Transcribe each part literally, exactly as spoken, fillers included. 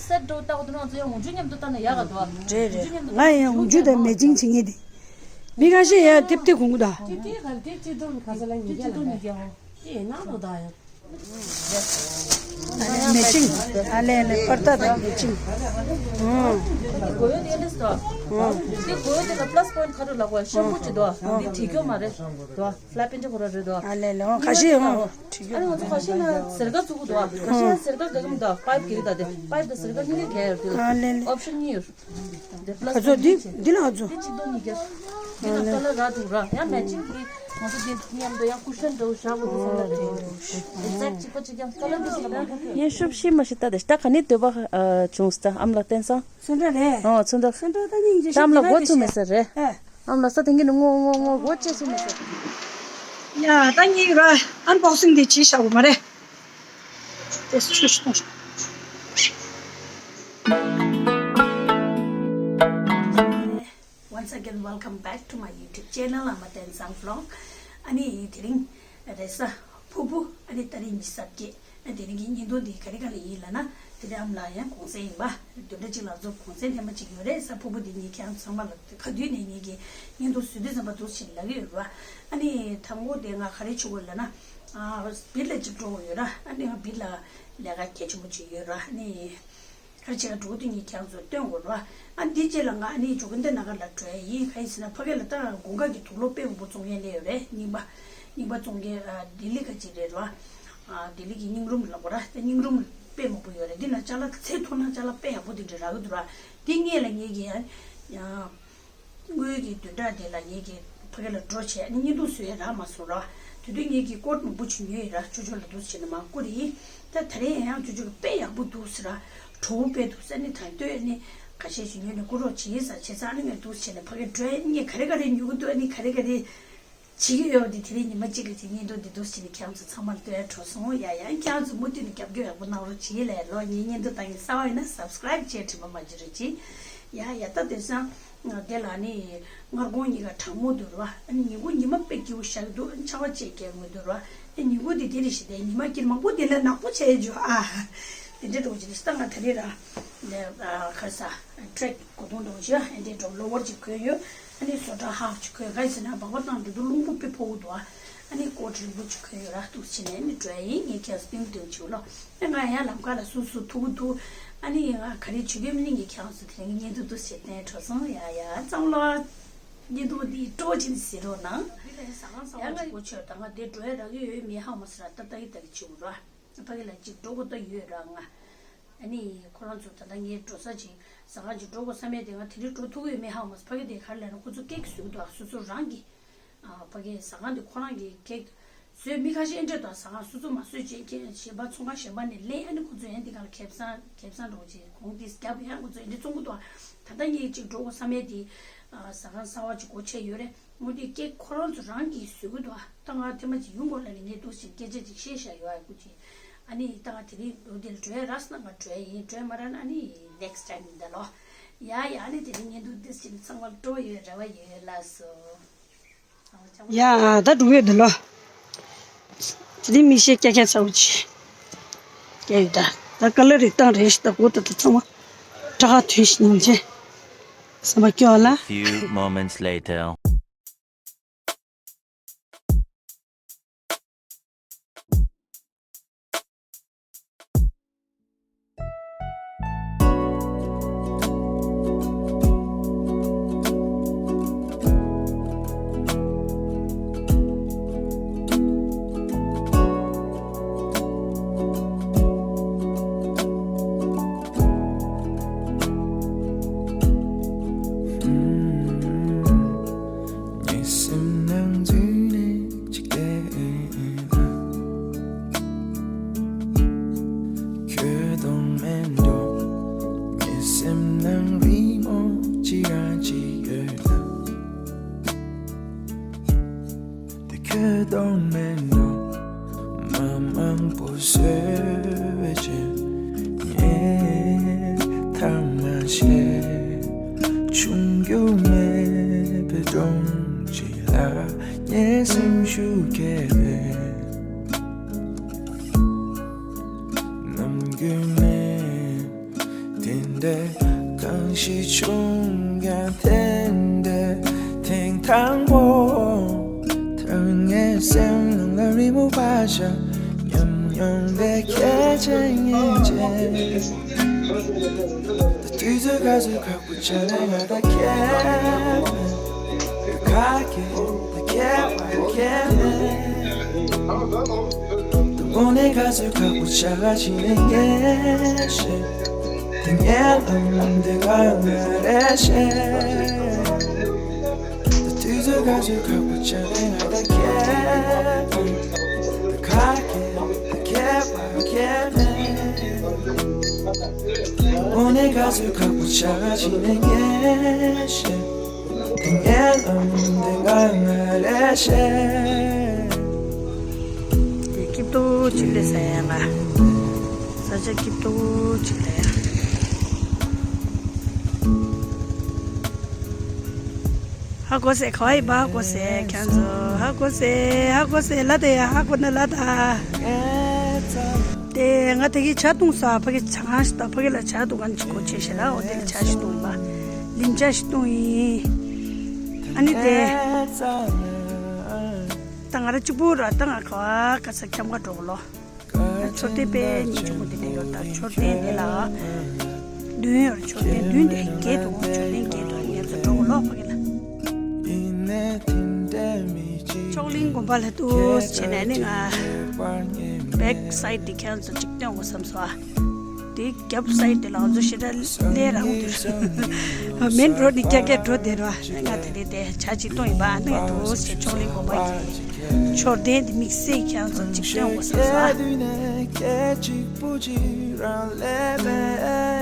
སེ་ཊི་འདྲ་བོ་ལྟ་བུ་འདུག་ན་ང་ཚོ་ཡང་འོག་འཇུག་མཉམ་དུ་བཏང་ན་ཡག་ག་འདུག་རེད་རེད། འོག་འཇུག་མཉམ་དུ་ང་ཡང་འོག་འཇུག་དང་མེ་ཆིང་བྱེད་ངེས་དེ། མི་ཁ་ཤས་ཡང་ཐེབས་ཐེབས་གོང་གི་ད། ཏི་ཏི་ག་ཏི་ཏི་འདུག་ག་ས་ལ་ཉིས་བརྒྱ་ལ། ཏི་ཏི་འདུག་ཉིས་བརྒྱ་ཧོ། ཏི་ཡིན་ན་འདུག་ད་ཡང་། མེ་ཆིང་། ཨ་ལེ་ཨ་ལེ་པར་ཏ་དང་མེ་ཆིང་། ཨོ། ཏི་གོ་ཡོད་དེ་ཨེ་འདྲ་སོ། ཨོ། ཏི་གོ་ཡོད་དེ་ལ་པ་ལ་སི་པོ་ཡིན་ཊི་ག་རེ་ལབ་དགོས་ཤེམ་པུ་ཅིག་འདུག་ཨ། འདི་བྲིས་སྐྱོ་མ་རེད་འདུག་ཨ། ལ་པེན་ཅི་ཁོ་ར་རེད་འདུག་ཨ། ཨ་ལེ་ལེ་ཨོ་ཁ་ཤས་ཨོ། ཨ་ནི་ང་ཚོ་ཁ་ཤས་ན་ཟེར་ཀ་བཙུགས་འདུག་ཨ། ཁ་ཤས་ན་ཟེར་ཀ་ག་གམ་འདུག་ཨ། པའིབ་གི་རེད་ད་དེ་པའིབ་དང་ཟེར་ཀ་གཉིས་ཀ་གལ་ཡོད་དེ་ལ། ཨ་ལེ་ལེ། ཨོབ་ཤན་གཉིས་ཡོད། འདི་པ་ལ་སི་ཨ་ཚོ་འདི་འདི་ལ་ཨ་ཚོ། འདི་གཅིག་སྟོང་ཉིས་བརྒྱ། འདི་ལ་ཀ་ལར་རག་འདུག་ར་ཡང་མེ་ཆིང་གི་ང་ཚོ་འདི་མཉམ་དུ་ཡང་ཀུ་ཤན་འདྲ་བོ་བཞག་དགོས་འདུག་བསམ་ལ་རེད། ཨེག་ཟེག་གཅིག་པ་གཅིག་ཀྱང་ཀ་ལར་འདི་གཅིག་ར། ངས་ཤུབ་ཤིག་མ་ཤི་ལྟ་དེ་ད་ག་ནས་འདོད་པ་བྱུང་སྟ་ཨམ་ལགས་བསྟན་སང་། ཚོན་ཁྲ་རེད། ཨོ་ཚོན་ཁྲ། ཚོན་ཁྲ་ད་སྙིང་རྗེ་ད་ཨམ་ལགས་མགོ་ཚུགས་མེད་ས་རེད། ཨ། ཨམ་ལགས་ས་དེང་གི་ནི་ངོ་ངོ་ངོ་མགོ་བཅད་སོང་མེད་ས། ཡ་ད་ངས་ར་ཨན་བོག་སིང་དེ་བྱེད་བཞག་པ་མ་རེད། དེ་ཆུ་ཞིག་གཏོང་ཤོག Once again, welcome back to my YouTube channel. I'm Atensang Vlog. ཨ་ནི་དེ་རིང་རེས་གཟའ་ཕུར་བུ་ཨ་ནི་ཏ་རིག་ཉི་ཤུ་རྩ་བརྒྱད། ཨ་དེ་རིང་གི་བརྙན་ཐུང་འདི་ག་རེ་ག་རེ་ཡིན་ལབ་ན། དེ་རིང་ཨ་མ་ལགས་ཡང་གུང་སེང་ཡིན་པ། བདུན་ཕྲག་གཅིག་ལ་ཚོ་གུང་སེང་ཐེངས་མ་གཅིག་ཡོད་རེད། གཟའ་ཕུར་བུ་འདི་ངས་ཁྱེད་རང་ཚོ་ཚང་མ་ལ་ག་དུས་ནས་ངེད་ཀྱི་བརྙན་ཐུང་བཟོ་དུས་ཙམ་པ་འདུག་ཅེས་ལབ་ཀྱི་ཡོད་རེད་པ། ཨ་ནི་དང་པོ་དེ་ང་ག་རེ་བྱེད་དགོས་ལབ་ན། ཨ་བིར་ལ་གཅིག་འགྲོ་དགོས་ཡོད་ར། ཨ་ནི་ང་བིར་ལ་ལས་ཀ་གལ་ཆེན་པོ་གཅིག་ཡོད་ར། ཨ་ནི་ག་རེ་བྱེད་ག་འགྲོ་དུས་ངས་ཁྱེད་རང་ཚོ་སྟོན་དགོས་ར། ཨ་འདི་རྗེས་ལ་ང་ཨ་ནི་ཇོ་གིན་དར་ནག་གར་ལ་འགྲོ་ཡ་ཡིན། ག་ཡིན་ཟེར་ན་ཕ་གི་ལ་ད་དགུན་ཁ་གི་དུག་ལོག་དཔེ་མང་པོ་བཙོང་མཁན་སླེབས་ཡོད་རེད། རྙིང་པ་རྙིང་པ་བཙོང་མཁན་ཨ་ལྡི་ལི་ཁ་ཅིག་རེད་ར། ཨ་ལྡི་ལི་གི་སྙིང་རུམ་ལབ་དགོས་ར། ད་སྙིང་རུམ་དཔེ་མང་པོ་ཡོད་རེད། འདི་ན་ཅ་ལག་ཚད་མཐོ་ན་ཅ་ལག་དཔེ་ཡག་པོ་དེ་འདྲ་རག་གི་འདུག་ར། འདི་སྔོན་ལ་ངེད་ཀྱི་ཨ་དངུལ་གྱི་བདུན་ཕྲག་དེ་ལ་ངེད་ཀྱི་ཕ་གི་ལ་འགྲོ་བྱས་ཨ་ནི་བརྙན་ཐུང་བཟོ་ཡ་རག་མ་སོང་ར། དེ་དུས་ངེད་ཀྱི་ཀོཊ་མང་པོ་ཅིག་ཉོས་ཡོད་ར། ཅོ་ཅོ་ལ་འདུག་བྱས་ནས་མར་བསྐུར་ཡིན། ད་ད་རེས་ཡང་ཅོ་ཅོ་གི་དཔེ་ཡག་པོ་འདུག་ཟེར་ར། བྲོ་བོ་དཔེ་འདུག་ཟེར་ནི་ད་ལྟོས་ཨ་ནི་ཁ་ཤས་ཤིག་ཉོས་ནས་བསྐུར་རོགས་བྱེད་ཟེར་བྱས་ཙང་ཨ་ནི་ངས་འདུག་བྱས་ནས་ཕ་གི་འགྲོ་ཡ་ངས་ག་རེ་ག་རེ་ཉོ་གི་འདུག་ཨ་ནི་ག་རེ་ག་རེ་བྱེད་ཀྱི་ཡོད་པ་དེ་དེ་རིང་ཉི་མ་གཅིག་གི་ཚེ་བརྙན་ཐུང་འདི་འདུག་བྱས་ནས་ཁྱེད་རང་ཚོ་ཚང་མར་སྟོན་ཡ་འགྲོ་སོང་། ཡ་ཡ་ཁྱེད་རང་ཚོ་མུ་མཐུད་ནས་རྒྱབ་སྐྱོར་ཡག་པོ་གནང་རོགས་གྱིས་ལས། ལོ་ངའི་བརྙན་ཐུང་ལྟ་མཁན་གསར་པ་ཡིན་ན་སབ་སི་ཀ་རེབ་བྱས་དྲན་པ་མ་བརྗེད་རོགས་གྱིས། ཡ་ཡ་ད་དེང་སང་དེ་ལ་ནི་སྔར་གོང་གཉིས་ཀ་གྲང་མོ་འདུག་ར། ཨ་ནི་ཉིན་གུང་ཉི་མ་དཔེ་སྐྱིད་པོ་ཤར་འདུག་ཨ་ནི་ཆར་པ་བཅས་རྒྱག་མི་འདུག་ར། ཨ་ནི་ཉིན་གུང་དེ་དེ་རེ་ཞིག་དེ་ཉི་མ་དཀྱིལ་མང་པོ་དེ་ལ་ནག་པོ་བྱས་འཇོག་ཨ། དེ་འདྲ་འགྲོ་གི་རེད། ད་ང་ད་རེས་ར་ལས་ཁ་ས་ཊེག་གོ་དོང་འགྲོ་གི་ཨ་འདྲས་འགྲོ་ལོ་ཝར་ཅིག་གོན་ཡོད། ཨ་ནི་བཟོ་གྲྭ་ཧབ་ཅིག་གོན་ག་ཡིན་ཟེར་ན་སྦག་སྦག་བཏང་འགྲོ་དུས་རླུང་བུ་དཔེ་ཕོག་གི་འདུག་ཨ་ནི་ཀོཊ་རིང་པོ་ཅིག་གོན་ཡོད་ར། འདུག་བྱས་ནས་ཨ་ནི་འགྲོ་ཡ་ཡིན། ངས་ཁྱེད་ཚོ་སྟོན་གི་འདུག་བྱེད་ལོ། ཨ་ང་ཡང་ལམ་ཁ་ལ་སུ་སུ་ཐུག་གི་འདུག་ཨ་ནི་ང་ག་རེ་བྱེད་ཀྱི་མིན་ངས་ཁྱེད་ཚོ་དེ་རིང་གི་བརྙན་ཐུང་འདུག་བྱས་བསྟན་འགྲོ་སོང་། ཡ་ཡ་ཚང་མ་ལོ། བརྙན་ཐུང་འདི་སྤྲོ་བོ་ཅན་ཟེར་རོགས་གནང་། ཡ་ང་ཡི་གོ་ཆོད་ད་ང་དེ་འགྲོ་ཡ་རག་གི་ཡོད་མེད་ཧ་མ་སི་ར་ད་ལྟ་ཡི་ད་གི་བྱེད་དགོས་ར། ཕ་གི་ལ་གཅིག་འགྲོ་དགོས་ད་ཡོད་ར་ང་། ཨ་ནི་ཁོ་རང་ཚོ་ད་ལྟ་ངའི་འགྲོ་ས་ཅིག་ཟ་ཁང་ཅིག་འགྲོ་དགོས་བསམ་ཡས་དེ་ང་དེ་རིང་འགྲོ་ཐུབ་ཀྱི་ཡོད་མེད་ཧ་མ་སི། ཕ་གི་དེ་ག་རེ་ལབ་ན་ཁོ་ཚོ་ཀེག་བཟོས་འདུག་སོ་སོ་རང་གི་ཨ་ཕ་གི་ཟ་ཁང་དེ་ཁོ་རང་གི་ཀེག་བཟོས། མི་ཁ་ཤས་ཨེ་འདྲས་དང་ཟ་ཁང་སོ་སོ་མ་བཟོས་བྱས་ཁྱེད་གཞན་པ་ཚོང་ཁང་གཞན་པ་ནས་ལེན། ཨ་ནི་ཁོ་ཚོ་ཡང་འདི་ག་ལ་ཁེ་བཟང་ཁེ་བཟང་འགྲོ་བྱས་གོང་དེ་རྒྱབ་ཡང་ཁོ་ཚོ་ཨེ་འདྲས་བཙོང་གི་འདུག་ད་ལྟ་ངས་ཅིག་འགྲོ་དགོས་བསམ་ཡས་དེ་ཨ་ཟ་ཁང་གསར་པ་ཅིག་སྒོ་ཕྱེ་ཡོད་རེད། འོ་དེ་ཀེག་ཁོ་རང་ཚོ་རང་གིས་བཟོས་གི་འདུག་ད་ང་ཐེངས་མ་ཅིག་ཡུལ་སྐོར་ལ་ནི་ངས་འདུག་ཅིག་སྐད་ཆ་ཅིག་བཤད་བཞག་ཡོད་ཨ་ཁུ་ཅིག་ཨ་ནི་ད་ང་དེ་རིང་འདུག་དེ་ལ་འགྲོ་ཡ་རག་སོང་ན་ང་འགྲོ་ཡ་ཡིན། འགྲོ་ཡ་མ་རག་ན་ཨ་ནི་ནེག་སི་ཊའིམ་ཡིན་ད་ལོ། ཡ་ཡ་ཨ་ནི་དེ་རིང་ངས་འདུག་འདུག་ཅིག་ཚང་མ་སྤྲོ་ཡོད་རེ་བ་ཡོད་ལགས་སོ། ཡ་ད་འགྲོ་གི་ཡོད་ད་ལོ། དེ་རིང་མི་ཤེས་སྐྱ་ཁྱ་ཚ་བོ་ཅིག་སྐྱ་ཡོད་ད། ད་ཀ་ལར་རིགས་བཏང་རེད་ཤི་ད་གོ་ད་ད་ཚང་མ་ཀྲ་ཧ་ཐུན་ཤི་ཉིན་ཆེ། སེམས་པ་སྐྱོ་ལ། Few moments later. ངའི་སེམས་ནང་འཛུལ་ནས་ཅིག་བལྟས་ན། ཁྱོད་གདོང་མེད་འགྲོ། ངའི་སེམས་ནང་རི་མོ་ཅི་རང་ཅིག་ཡོད་ན། དེ་ཁྱོད་གདོང་མེད་འགྲོ། མ་མང་པོ་བཟོས་བྱས་ངས་ཐང་མ་བྱས། ཆུང་རྒྱུ་མེད་པའི་སྒྲོམ་གཅིག་ལ་ངའི་སེམས་ཤུགས་སྐྱེས་པས། ནམ་རྒྱུན་ནས་དེ་ འདས། གང་ཞིག་བྱུང་ཀྱང་དེ་འདས་ཐེངས་དང་པོ། ཐར་ངེས་སེམས་ནང་ལ་རི་མོ་བ་ཞག་ཉམས་མྱོང་དེ་ཁྱེད་ཅན་ངེས་ཅན། ད་དུས་ཚོད་ག་ཚོད་ཁག་པོ་ཆགས་ནས་ང་དང་ཁྱེད་མེད། ག་གེ་ད་ཁྱེད་པ་ཁྱེད་མེད། དངོས་གནས་ག་ཚོད་ཁག་པོ་ཆགས་ཀྱི་ནས་ངས་ཤེས། དེ་ངའི་ལམ་དེ་ང་ང་རེ་ཤེས། ད་དུས་ཚོད་ག་ཚོད་ཁག་པོ་ཆགས་ནས་ང་དང་ཁྱེད་མེད། ག་གེ་ད་ཁྱེད་པ་ཁྱེད་མེད། དངོས་གནས་ག་ཚོད་ཁག་པོ་ཆགས་ཀྱི་ནས་ངས་ཤེས། དེ་ངའི་ལམ་དེ་ང་ང་རེ་ཤེས། དེ་སྐྱིད་པོ་ཅིག་ལས་ས་ཡ་ང་། ས་ཆ་སྐྱིད་པོ་ཅིག་ལ་ཡ། ཧ་གོ་སེ་ཁ་བའི་བ་གོ་སེ་ཁྱང་ཚོ་ཧ་གོ་སེ་ཧ་གོ་སེ་ལ་དེ་ཡ་ཧ་གོ་ན་ལ་ད། དེ་ང་དེ་གི་ཇ་བཏུང་ས་ཕ་གི་ཇ་ཁང་ཞིག་དང་ཕ་གི་ལ་ཇ་འདུག་ག་ཅིག་གོ་ཆེ་ཞེ་ལ་འོ་དེ་ལ་ཇ་ཞིག་བཏུང་བ། ལིམ་ཇ་ཞིག་བཏུང་ཡིན། ཨ་ནི་དེ། ད་ང་ར་གཅིག་པུ་ར་ད་ང་ག་བ་ག་ས་འཁྱམ་ག་འགྲོ་གོ་ལོ། མཆོད་རྟེན་དཔེ་ཉིན་ཆུང་མོ་དེ་འདྲ་ཡོད་ད་མཆོད་རྟེན་དེ་ལ། བདུན་ཡོད་མཆོད་རྟེན་བདུན་དེ་བརྒྱད་འདུག་མཆོད་རྟེན་བརྒྱད་འདུག་ངེད་ཚོ་འགྲོ་གོ་ལོ་ཕ་གི་ལ། མཆོག་གླིང་དགོན་པ་ལ་ཏུས་བྱས་ནས་ནི་ང་བེག་སའིད་དེ་ཁྱེད་ཚོ་གཅིག་སྟོན་དགོས་བསམ་སོང་ཨ། དེ་རྒྱབ་སའིད་དེ་ལ་ང་ཚོ་ཞེ་དྲག་ལས་རང་དུ་མེན་རོ་ནི་རྒྱ་སྐད་འགྲོ་བསྡད་རོ་ང་དེ་རེད་དེ་ཇ་གཅིག་བཏུང་ཡིན་པ་ནི་ཏུས་བྱས་མཆོག་གླིང་དགོན་པ་གི་མཆོད་རྟེན་དེ་དམིགས་བསལ་ཁྱེད་ཚོ་གཅིག་སྟོན་དགོས་བསམ་སོང་ཨ།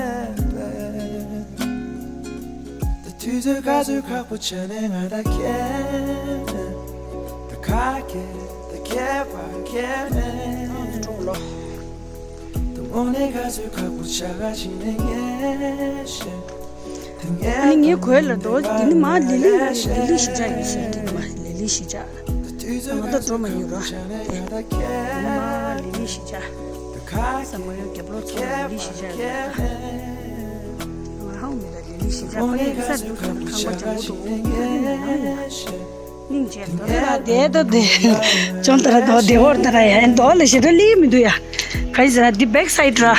དུས་ཚོད་ག་ཚོད་ཁག་པོ་བྱས་ནས་ང་དང་ཁྱེད་མེད། ད་ག་གེ་ད་ཁྱེད་པ་ཁྱེད་མེད། འགྲོ་ལོ། ད་དངོས་གནས་ག་ཚོད་ཁག་པོ་ཆགས་ཀྱི་ནས་ངས་ཤེས། ད་ངས་ཨ་ནི་ངའི་གོས་ལ་འགྲོ་འདི་ནི་མ་ལི་ལི་ལི་ལི་ཞིག་ཆགས་ཡོད་ཤག་འདི་ནི་མ་ལི་ལི་ཞིག་ཆགས། ང་ད་འགྲོ་མ་ཡོད་ར། འདི་ནི་མ་ལི་ལི་ཞིག་ཆགས། ས་མ་ཡོང་རྒྱབ་ལོགས་ཚོ་ལི་ལི་ཞིག་ཆགས་ཡོད་ར། ང་ཧང་མི་ད་ལི་ལི་ཞིག་ཆགས་ཕ་གི་ས་འདུག་ཁང་པ་ཅན་པོ་འདུག་སྙིང་རྗེ། དེ་ལ་དེ་ད་དེ་ཅོང་ད་ར་དོ་དེ་འོར་ད་ར་ཡ་དོ་ལ་ཞེ་དྲག་ལི་མི་འདུག་ཡ། ག་ཡི་ཟེར་ན་འདི་བེག་སའིད་ར།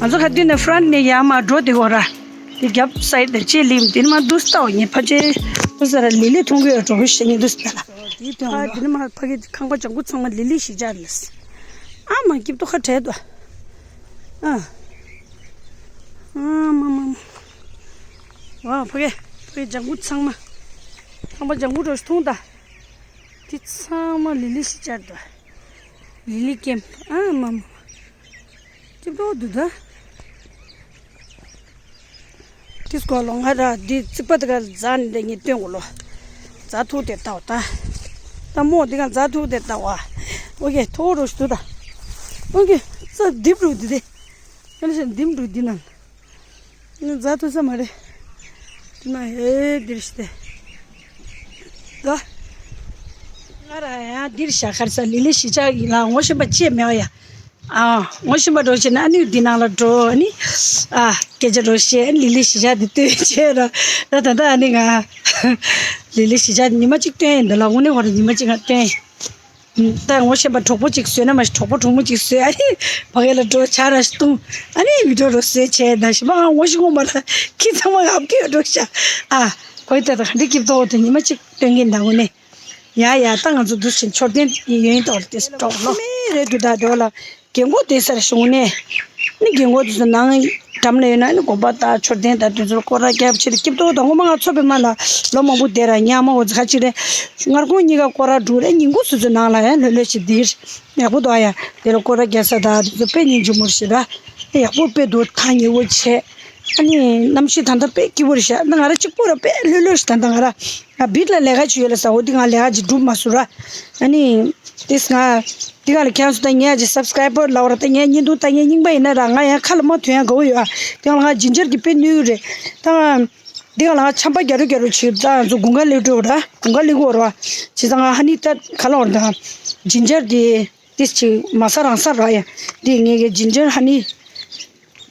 ང་ཚོ་ག་དུས་ནས་ཕ་རན་ཊི་ནས་ཡར་མར་འགྲོ་དེ་འོ་ར། འདི་རྒྱབ་སའིད་དེ་ཅི་ལི་མི་འདི་ནི་མ་འདུག་ལྟ་འོ་ངས་ཕ་ཆེ་འདུག་ཟེར་ར་ལི་ལི་མཐོང་གི་ཡོད་འགྲོ་བོ་ཞེ་ངས་འདུག་ལྟ་ལ། འདི་དོན་ཨ་ལ་འདི་ནི་མ་ཕ་གི་ཁང་པ་ལྗང་ཁུ་ཚང་མ་ལི་ལི་ཞིག་ཆགས་ལ། ཨ་མ་སྐྱིད་ཏོ་ཁ་བྲལ་དོ། ཨ། ཨ་མ་མ་མ། ཝ་ཕ་གི་ཕ་གི་ལྗང་ཁུ་ཚང་མ། ཁང་པ་ལྗང་ཁུ་འགྲོ་ཞིག་མཐོང་ད། དེ་ཚང་མ་ལི་ལི་ཞིག་ཆགས་འདུག་ལི་ལི་ཀེམ་ཨ་མ་མ། སྐྱིད་པོ་འདུག་ད། དེ་སྐོར་ལོ་ང་ར་འདི་རྩིག་པ་དེ་ག་རྫ་ནི་འདི་ངས་སྟོན་གོ་ལོ། རྫ་ཐུག་དེ་ལྟ་བ་ད། ད་མོ་འདི་ག་རྫ་ཐུག་དེ་ལྟ་བ། ཨོ་ཀེ་མཐོ་རུ་ཞུ་ད། ཨོ་ཀེ་རྩ་རྡིབ་རུ་འདི་དེ། ཨ་ནི་ཞེ་རྡིབ་རུ་འདི་ན། ང་རྫ་ཐུག་ས་མ་རེད། དེ་ན་ཧེ་འདིར་ཤི་སྟེ། ད། ང་ར་ཡང་འདིར་ཤ་ཁར་ས་ལི་ལི་ཞི་ཆགས་ཡིན་ལ་ངོ་ཤེས་པ་ཅི་མེད་བ་ཡ། ཨ། ངོ་ཤེས་པ་འགྲོ་ཤེས་ན་ཨ་ནི་འདི་ནང་ལ་འགྲོ་ཨ་ནི། ཨ། སྐད་ཆ་འགྲོ་ཤེས་ཨ་ནི་ལི་ལི་ཞི་ཆགས་འདི་ལྟོས་བྱས་ར། ད་ད་ད་ཨ་ནི་ང་། ལི་ལི་ཞི་ཆགས་འདི་ཉི་མ་གཅིག་སྟོན་ཡིན་འདི་ལ་དངོས་གནས་ཁོ་ར་ཉི་མ་གཅིག་ང་སྟོན་ཡིན། ད་ངོ་ཤེས་པ་གྲོགས་པོ་གཅིག་བཟོས་ན་མ་གཞི་གྲོགས་པོ་གྲོགས་མོ་གཅིག་བཟོས་ཨ་ནི་ཕ་གི་ལ་འགྲོ་ཆ་ར་ཞིག་བཏུང་ཨ་ནི་བི་ཌིའོ་རོ་བཟོས་བྱས་ད་ཞི་མ་ང་ངོ་ཤེས་ངོ་མ་ལ་ཁྱི་ཚང་མ་ཡག་གི་འགྲོ་ཤག་ཨ་ཁོའི་ད་ད་ག་འདྲི་སྐྱིད་ཏོག་དེ་ཉི་མ་གཅིག་སྟོན་གིན་ད་ངོ་ནས་ཡ་ཡ་ད་ང་ཚོ་འདུ་ཞིང་མཆོད་རྟེན་ཡོན་ཏོག་ལ་དེ་གྲོགས་ལོ་མི་རེད་འདུག་ད་འགྲོ་ལ། རྒན་གོག་བསྡད་སར་བྱུང་ནས། ནི་རྒན་གོག་དེ་ཚོ་ནང་འགྲམ་ལ་ཡོད་ན་ནི་དགོན་པ་དང་མཆོད་རྟེན་དང་དེ་ཚོར་སྐོར་ར་རྒྱབ་ཕྱིར་སྐྱིད་ཏོག་དང་ངོ་མ་ང་ཚོ་པའི་མ་ལ་ལོ་མང་པོ་བསྡད་ར་ཉག་མ་འོ་ཙི་ཁ་ཅིག་རེད། སྔར་ཁོང་གཉིས་ཀ་སྐོར་ར་འགྲོ་རེད་ཉིན་གུང་སོ་སོའི་ནང་ལ་ཡང་ལྷོད་ལྷོད་ཞིག་འདིར་ཡག་པོ་འདུག་ཨ་ཡ་དེ་ལ་སྐོར་ར་རྒྱག་ས་དང་དེ་ཚོ་དཔེ་སྙིང་རྗེ་མོ་རེད་ཤི་ར་ཡག་པོ་དཔེ་འདུག་ཐག་ཉེ་བོ་བྱས་ཨ་ནི་གནམ་གཤིས་ད་ལྟ་དཔེ་སྐྱིད་པོ་རེད་ཤག་ད་ང་ར་གཅིག་པོ་ར་དཔེ་ལྷོད་ལྷོད་ཞིག་ད་ལྟ་ང་ར། ང་བིད་ལ་ལས་ཀ་ཅིག་ཡོད་ལ་ས་འོ་འདི་ང་ལས་ཀ་ཅིག་སྒྲུབ་མ་སུ་ར། ཨ་ནི། དེས་ང་། འདི་ག་ལ་ཁྱེད་ཚོ་ད་ངས་ཅིག་སབ་སི་ཀ་རའི་བར་ལབ་ར་ད་ངས་བརྙན་ཐུང་ད་ངས་རྙིང་པ་ཡིན་ན་ར་ང་ཡང་ཁ་ལ་མ་ཐོན་ཡང་དགའ་བོ་ཡོད་ཨ། འདི་ག་ལ་ང་ཇིན་ཇར་གྱི་དཔེ་ནུས་རེད། ད་ང་། འདི་ག་ལ་ང་ཆམ་པ་རྒྱ་རུ་རྒྱ་རུ་ཆིབས་ད་ང་ཚོ་དགུན་ཁ་སླེབས་འགྲོ་ར་དགུན་ཁ་སླེབས་གོ་ར། བྱས་ཙང་ང་ཧ་ནི་ད་ག་ལ་བར་ད། ཇིན་ཇར་གྱི། དེ་ཅིག་མ་ས་རང་ས་ར་ཡ། དེ་ངས་གི་ཇིན་ཇར་ཧ་ནི།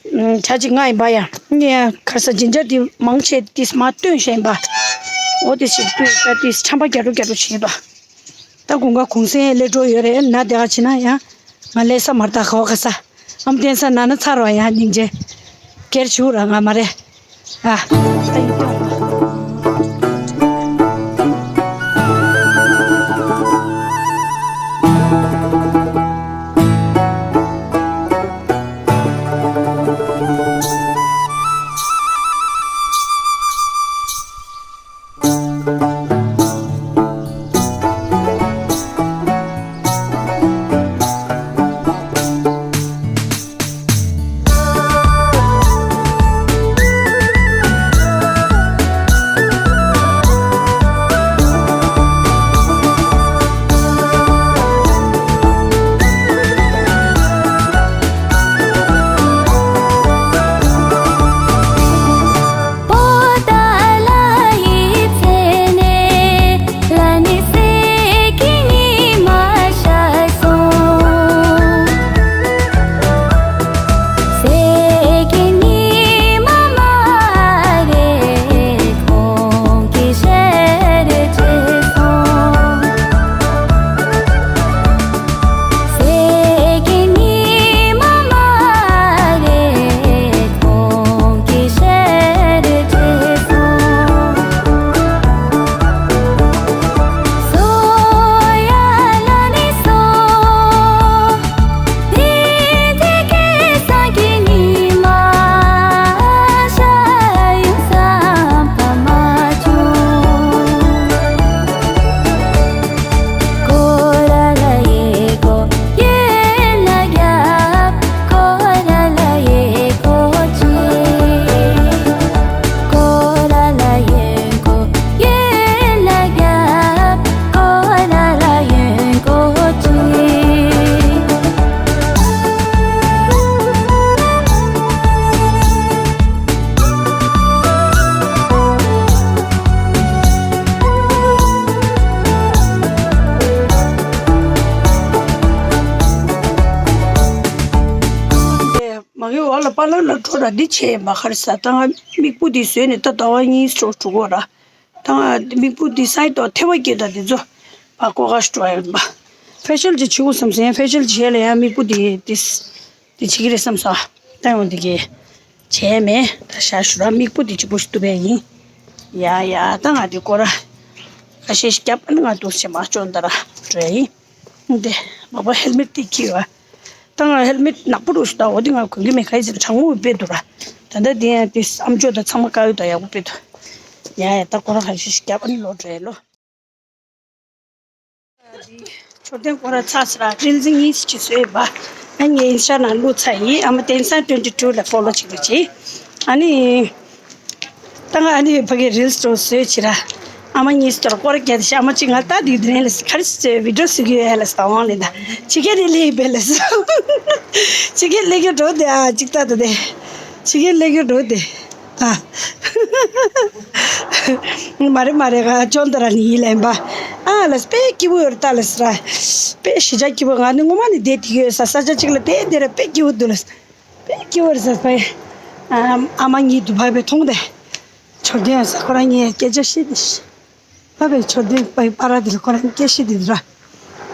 ཨུམ། ཆ་གཅིག་ང་ཡིན་པ་ཡ། ངས་ཁར་ས་ཇིན་ཇར་དེ་མང་ཆེ་དེ་མ་བཏོན་ཤེས་ཡིན་པ། འོ་དེ་ཞིག་བཏོན་ཤ་དེ་ཆམ་པ་རྒྱ་རུ་རྒྱ་རུ་བྱེད་པ། ད་དགུན་ཁ་གུང་སེང་སླེབས་འགྲོ་ཡོད་རེད། ན་དེ་ག་ཕྱིན་ན་ཡང་ང་སླེབས་ས་མ་རེད། ད་ག་བ་ག་ས་ཨམ་བསྟན་ས་ན་ན་ཚར་བ་ཡང་སྙིང་རྗེ། སྐྱེར་བྱུག་ར་ང་མ་རེད། ཨ། ད་ཡིན་ཏོ། མ་གི་འོག་ལ་པ་ལར་ལ་འགྲོ་ར་འདི་བྱས་ཡིན་པ། ག་རེ་ཟ། ད་ང་མིག་སྤུ་འདི་བཟོས་ནས་ད་ཟླ་བ་གཉིས་སོ་དྲུག་གོ་ར། ད་ང་མིག་སྤུ་འདི་སའི་ཏོག་ཐེ་བ་སྐྱེས་ད་འདི་ཚོ་པ་ཀོ་ག་ཤ་འགྲོ་ཡིན་པ། ཕེ་ཤལ་ཅིག་བྱེད་དགོས་བསམ་སོང་། ཕེ་ཤལ་བྱས་ལ་ཡང་མིག་སྤུ་འདི་འདི་འདི་བྱེད་ཀྱི་རེད་བསམ་སོང་། ད་ཡང་འདི་གི་བྱས་མེད། ད་ཞག་ཞུ་ར་མིག་སྤུ་འདི་གཅིག་པོ་ཞིག་བཏུབ་པས་ཡིན། ཡ་ཡ་ད་ང་འདི་སྐོར་ར་ཁ་ཤས་ཤིག་བརྒྱབ་ཨ་ནི་ང་འདུག་སེ་མ་བཅོ་འདི་ར་འགྲོ་ཡ་ཡིན། འདི་མ་པ་ཧེལ་མེད་དེ་ཁྱེར་བ། ད་ང་ཧེལ་མེད་ནག་པོ་རུ་ཞིག་ད་འོ་དེ་ང་གོན་གི་མེད། ཁ་ཡི་ཟེར་གྲང་མོ་དཔེ་འདུག་ར། ད་ལྟ་དེ་ཡང་དེ་ཨམ་ཅོག་དང་ཚང་མ་དཀར་ཡོད་ད་ཡག་པོ་དཔེ་འདུག་ཡ་ཡ་ད་སྐོར་ར་ཁ་ཤས་ཤིག་བརྒྱབ་ཨ་ནི་ལོག་འགྲོ་ཡ་ལོ། མཆོད་རྟེན་སྐོར་ར་ཚར་ཚར་ར་རིལ་ཟིང་ཡིན་ཅི་བཟོས་པ། ཨ་ངའི་ཨིན་སི་ཊ་ནང་བླུགས་ཚར་ཡིན། ཨ་མ་བསྟན་སྲུང་twenty two ལ་ཕོ་ལོ་བྱེད་དགོས་ཅི། ཨ་ནི། ད་ང་ཨ་ནི་ཕ་གི་རིལ་སི་ཏོ་བཟོས་ཅི་ར། ཨ་མ་གཉིས་སྟོར་སྐོར་རྒྱག་ཤ། ཨ་མ་གཅིག་ང་ལྟ་དེ་དེ་རིང་ལ་ག་རེ་བཟོས་བི་ཌིའོ་བཟོ་གི་ཡོད་ལ་ས་དབང་ལེན་ད། ཅི་གེ་རེ་ལེ་བེ་ལ་ས། ཅི་གེ་ལེ་གི་འགྲོ་དེ་ཨ་ཅིག་ལྟ་ད་དེ། ཅི་གེ་ལེ་གི་འགྲོ་དེ། ཨ། མ་རེད་མ་རེད། ག་ཅོན་ཏ་ར་ནི་ཡིན་ལེན་པ། ཨ་ལ་དཔེ་སྐྱིད་པོ་ཡོད་ད་ལ་ས་ར། དཔེ་ཞེ་དྲག་སྐྱིད་པོ། ང་ནི་ངོ་མ་ནི་བསྡད་དེ་ཡོད་ས། ས་ཆ་གཅིག་ལ་བསྡད་བསྡད་ར་དཔེ་སྐྱིད་པོ་འདུག་ལ་ས། དཔེ་སྐྱིད་པོ་རེད་ས་ཕ་ཡི། ཨ་མ་གཉིས་དུ་བབས་པའི་མཐོང་དེ། མཆོད་རྟེན་ས་ཁོ་རང་གཉིས་སྐད་ཆ་བཤད་དེ་ཤི། བབས་པའི་མཆོད་རྟེན་ཕ་ཡི་པ་ར་དེ་ལ་ཁོ་རང་སྐད་ཤི་དེ་དུ་ར།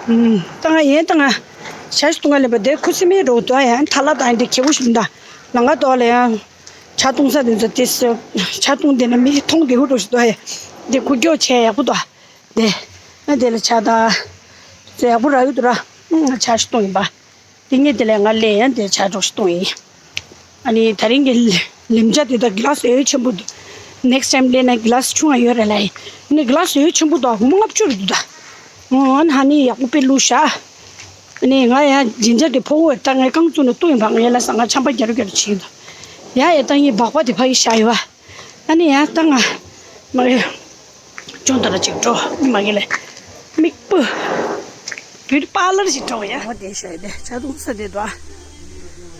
ཨུམ། ད་ང་ཡན་ད་ང་ཞག་ཤི་ཏུ་ང་ལེན་པ་དེ་ཁུ་སི་མེ་རོ་དུ་ཨ་ཡན་ཐ་ལ་དང་དེ་ཁེ་བོ་ཤི་མི་འདའ། ལང་ཀ་དོ་ལ་ཡང་ཇ་བཏུང་ས་དེ་ཚོ་དེ་ཇ་བཏུང་དེ་ན་མི་མཐོང་དེ་ཧུ་རོ་ཤི་དུ་ཨ་ཡ། དེ་ཁུ་སྐྱོ་ཆེ་ཡག་པོ་དུ་ཨ། དེ་ཨ་དེ་ལ་ཇ་ད་ཡག་པོ་ར་ཡོད་དུ་ར། ཨུམ། ཇ་ཤི་ཏུ་ཡིན་པ། དེ་ངས་དེ་ལས་ང་ལས་ཡང་དེ་ཇ་འདྲོགས་ཤིག་བཏུང་ཡིན། ཨ་ནི་དེ་རིང་གི་ལེམ་ཇ་དེ་དག་གི་ལ་སི་ཡོད་ཆེན་པོ་འདུག Next time ལས་ན་གི་ལ་སི་ཆུང་བ་ཡོད་རེད་ལ་ཡིན། ནི་གི་ལ་སི་ཡོད་ཆེན་པོ་འདུག་སྒོར་མོ་ལྔ་བཅུ་རེད་འདུག་ད། ཨོ་ཨ་ནི་ཧ་ནི་ཡག་པོ་དཔེ་བླུགས་ཤག་ཨ་ནི་ང་ཡང་ཇིན་ཇར་དེ་ཕོ་བོ་ད་ངས་རྐང་བཙུགས་ནས་བཏུང་ཡིན་པ། ངས་ལ་ས་ང་ཆམ་པ་རྒྱ་རུ་རྒྱ་རུ་བྱེད་འདུག་ཡ་ཡ་ད་ངས་སྦག་པ་དེ་ཕ་གི་བཞག་ཡོད་བ། ཨ་ནི་ཡང་ད་ང་མ་གི་ཅུང་ད་ར་ཅིག་འགྲོ་མ་གི་ལས་མིག་སྤུ་བུད་པཱ་ལར་ཅིག་འགྲོ་ཡ། འོ་དེ་ཤོད་དེ་ཇ་བཏུང་ས་དེ་དོ་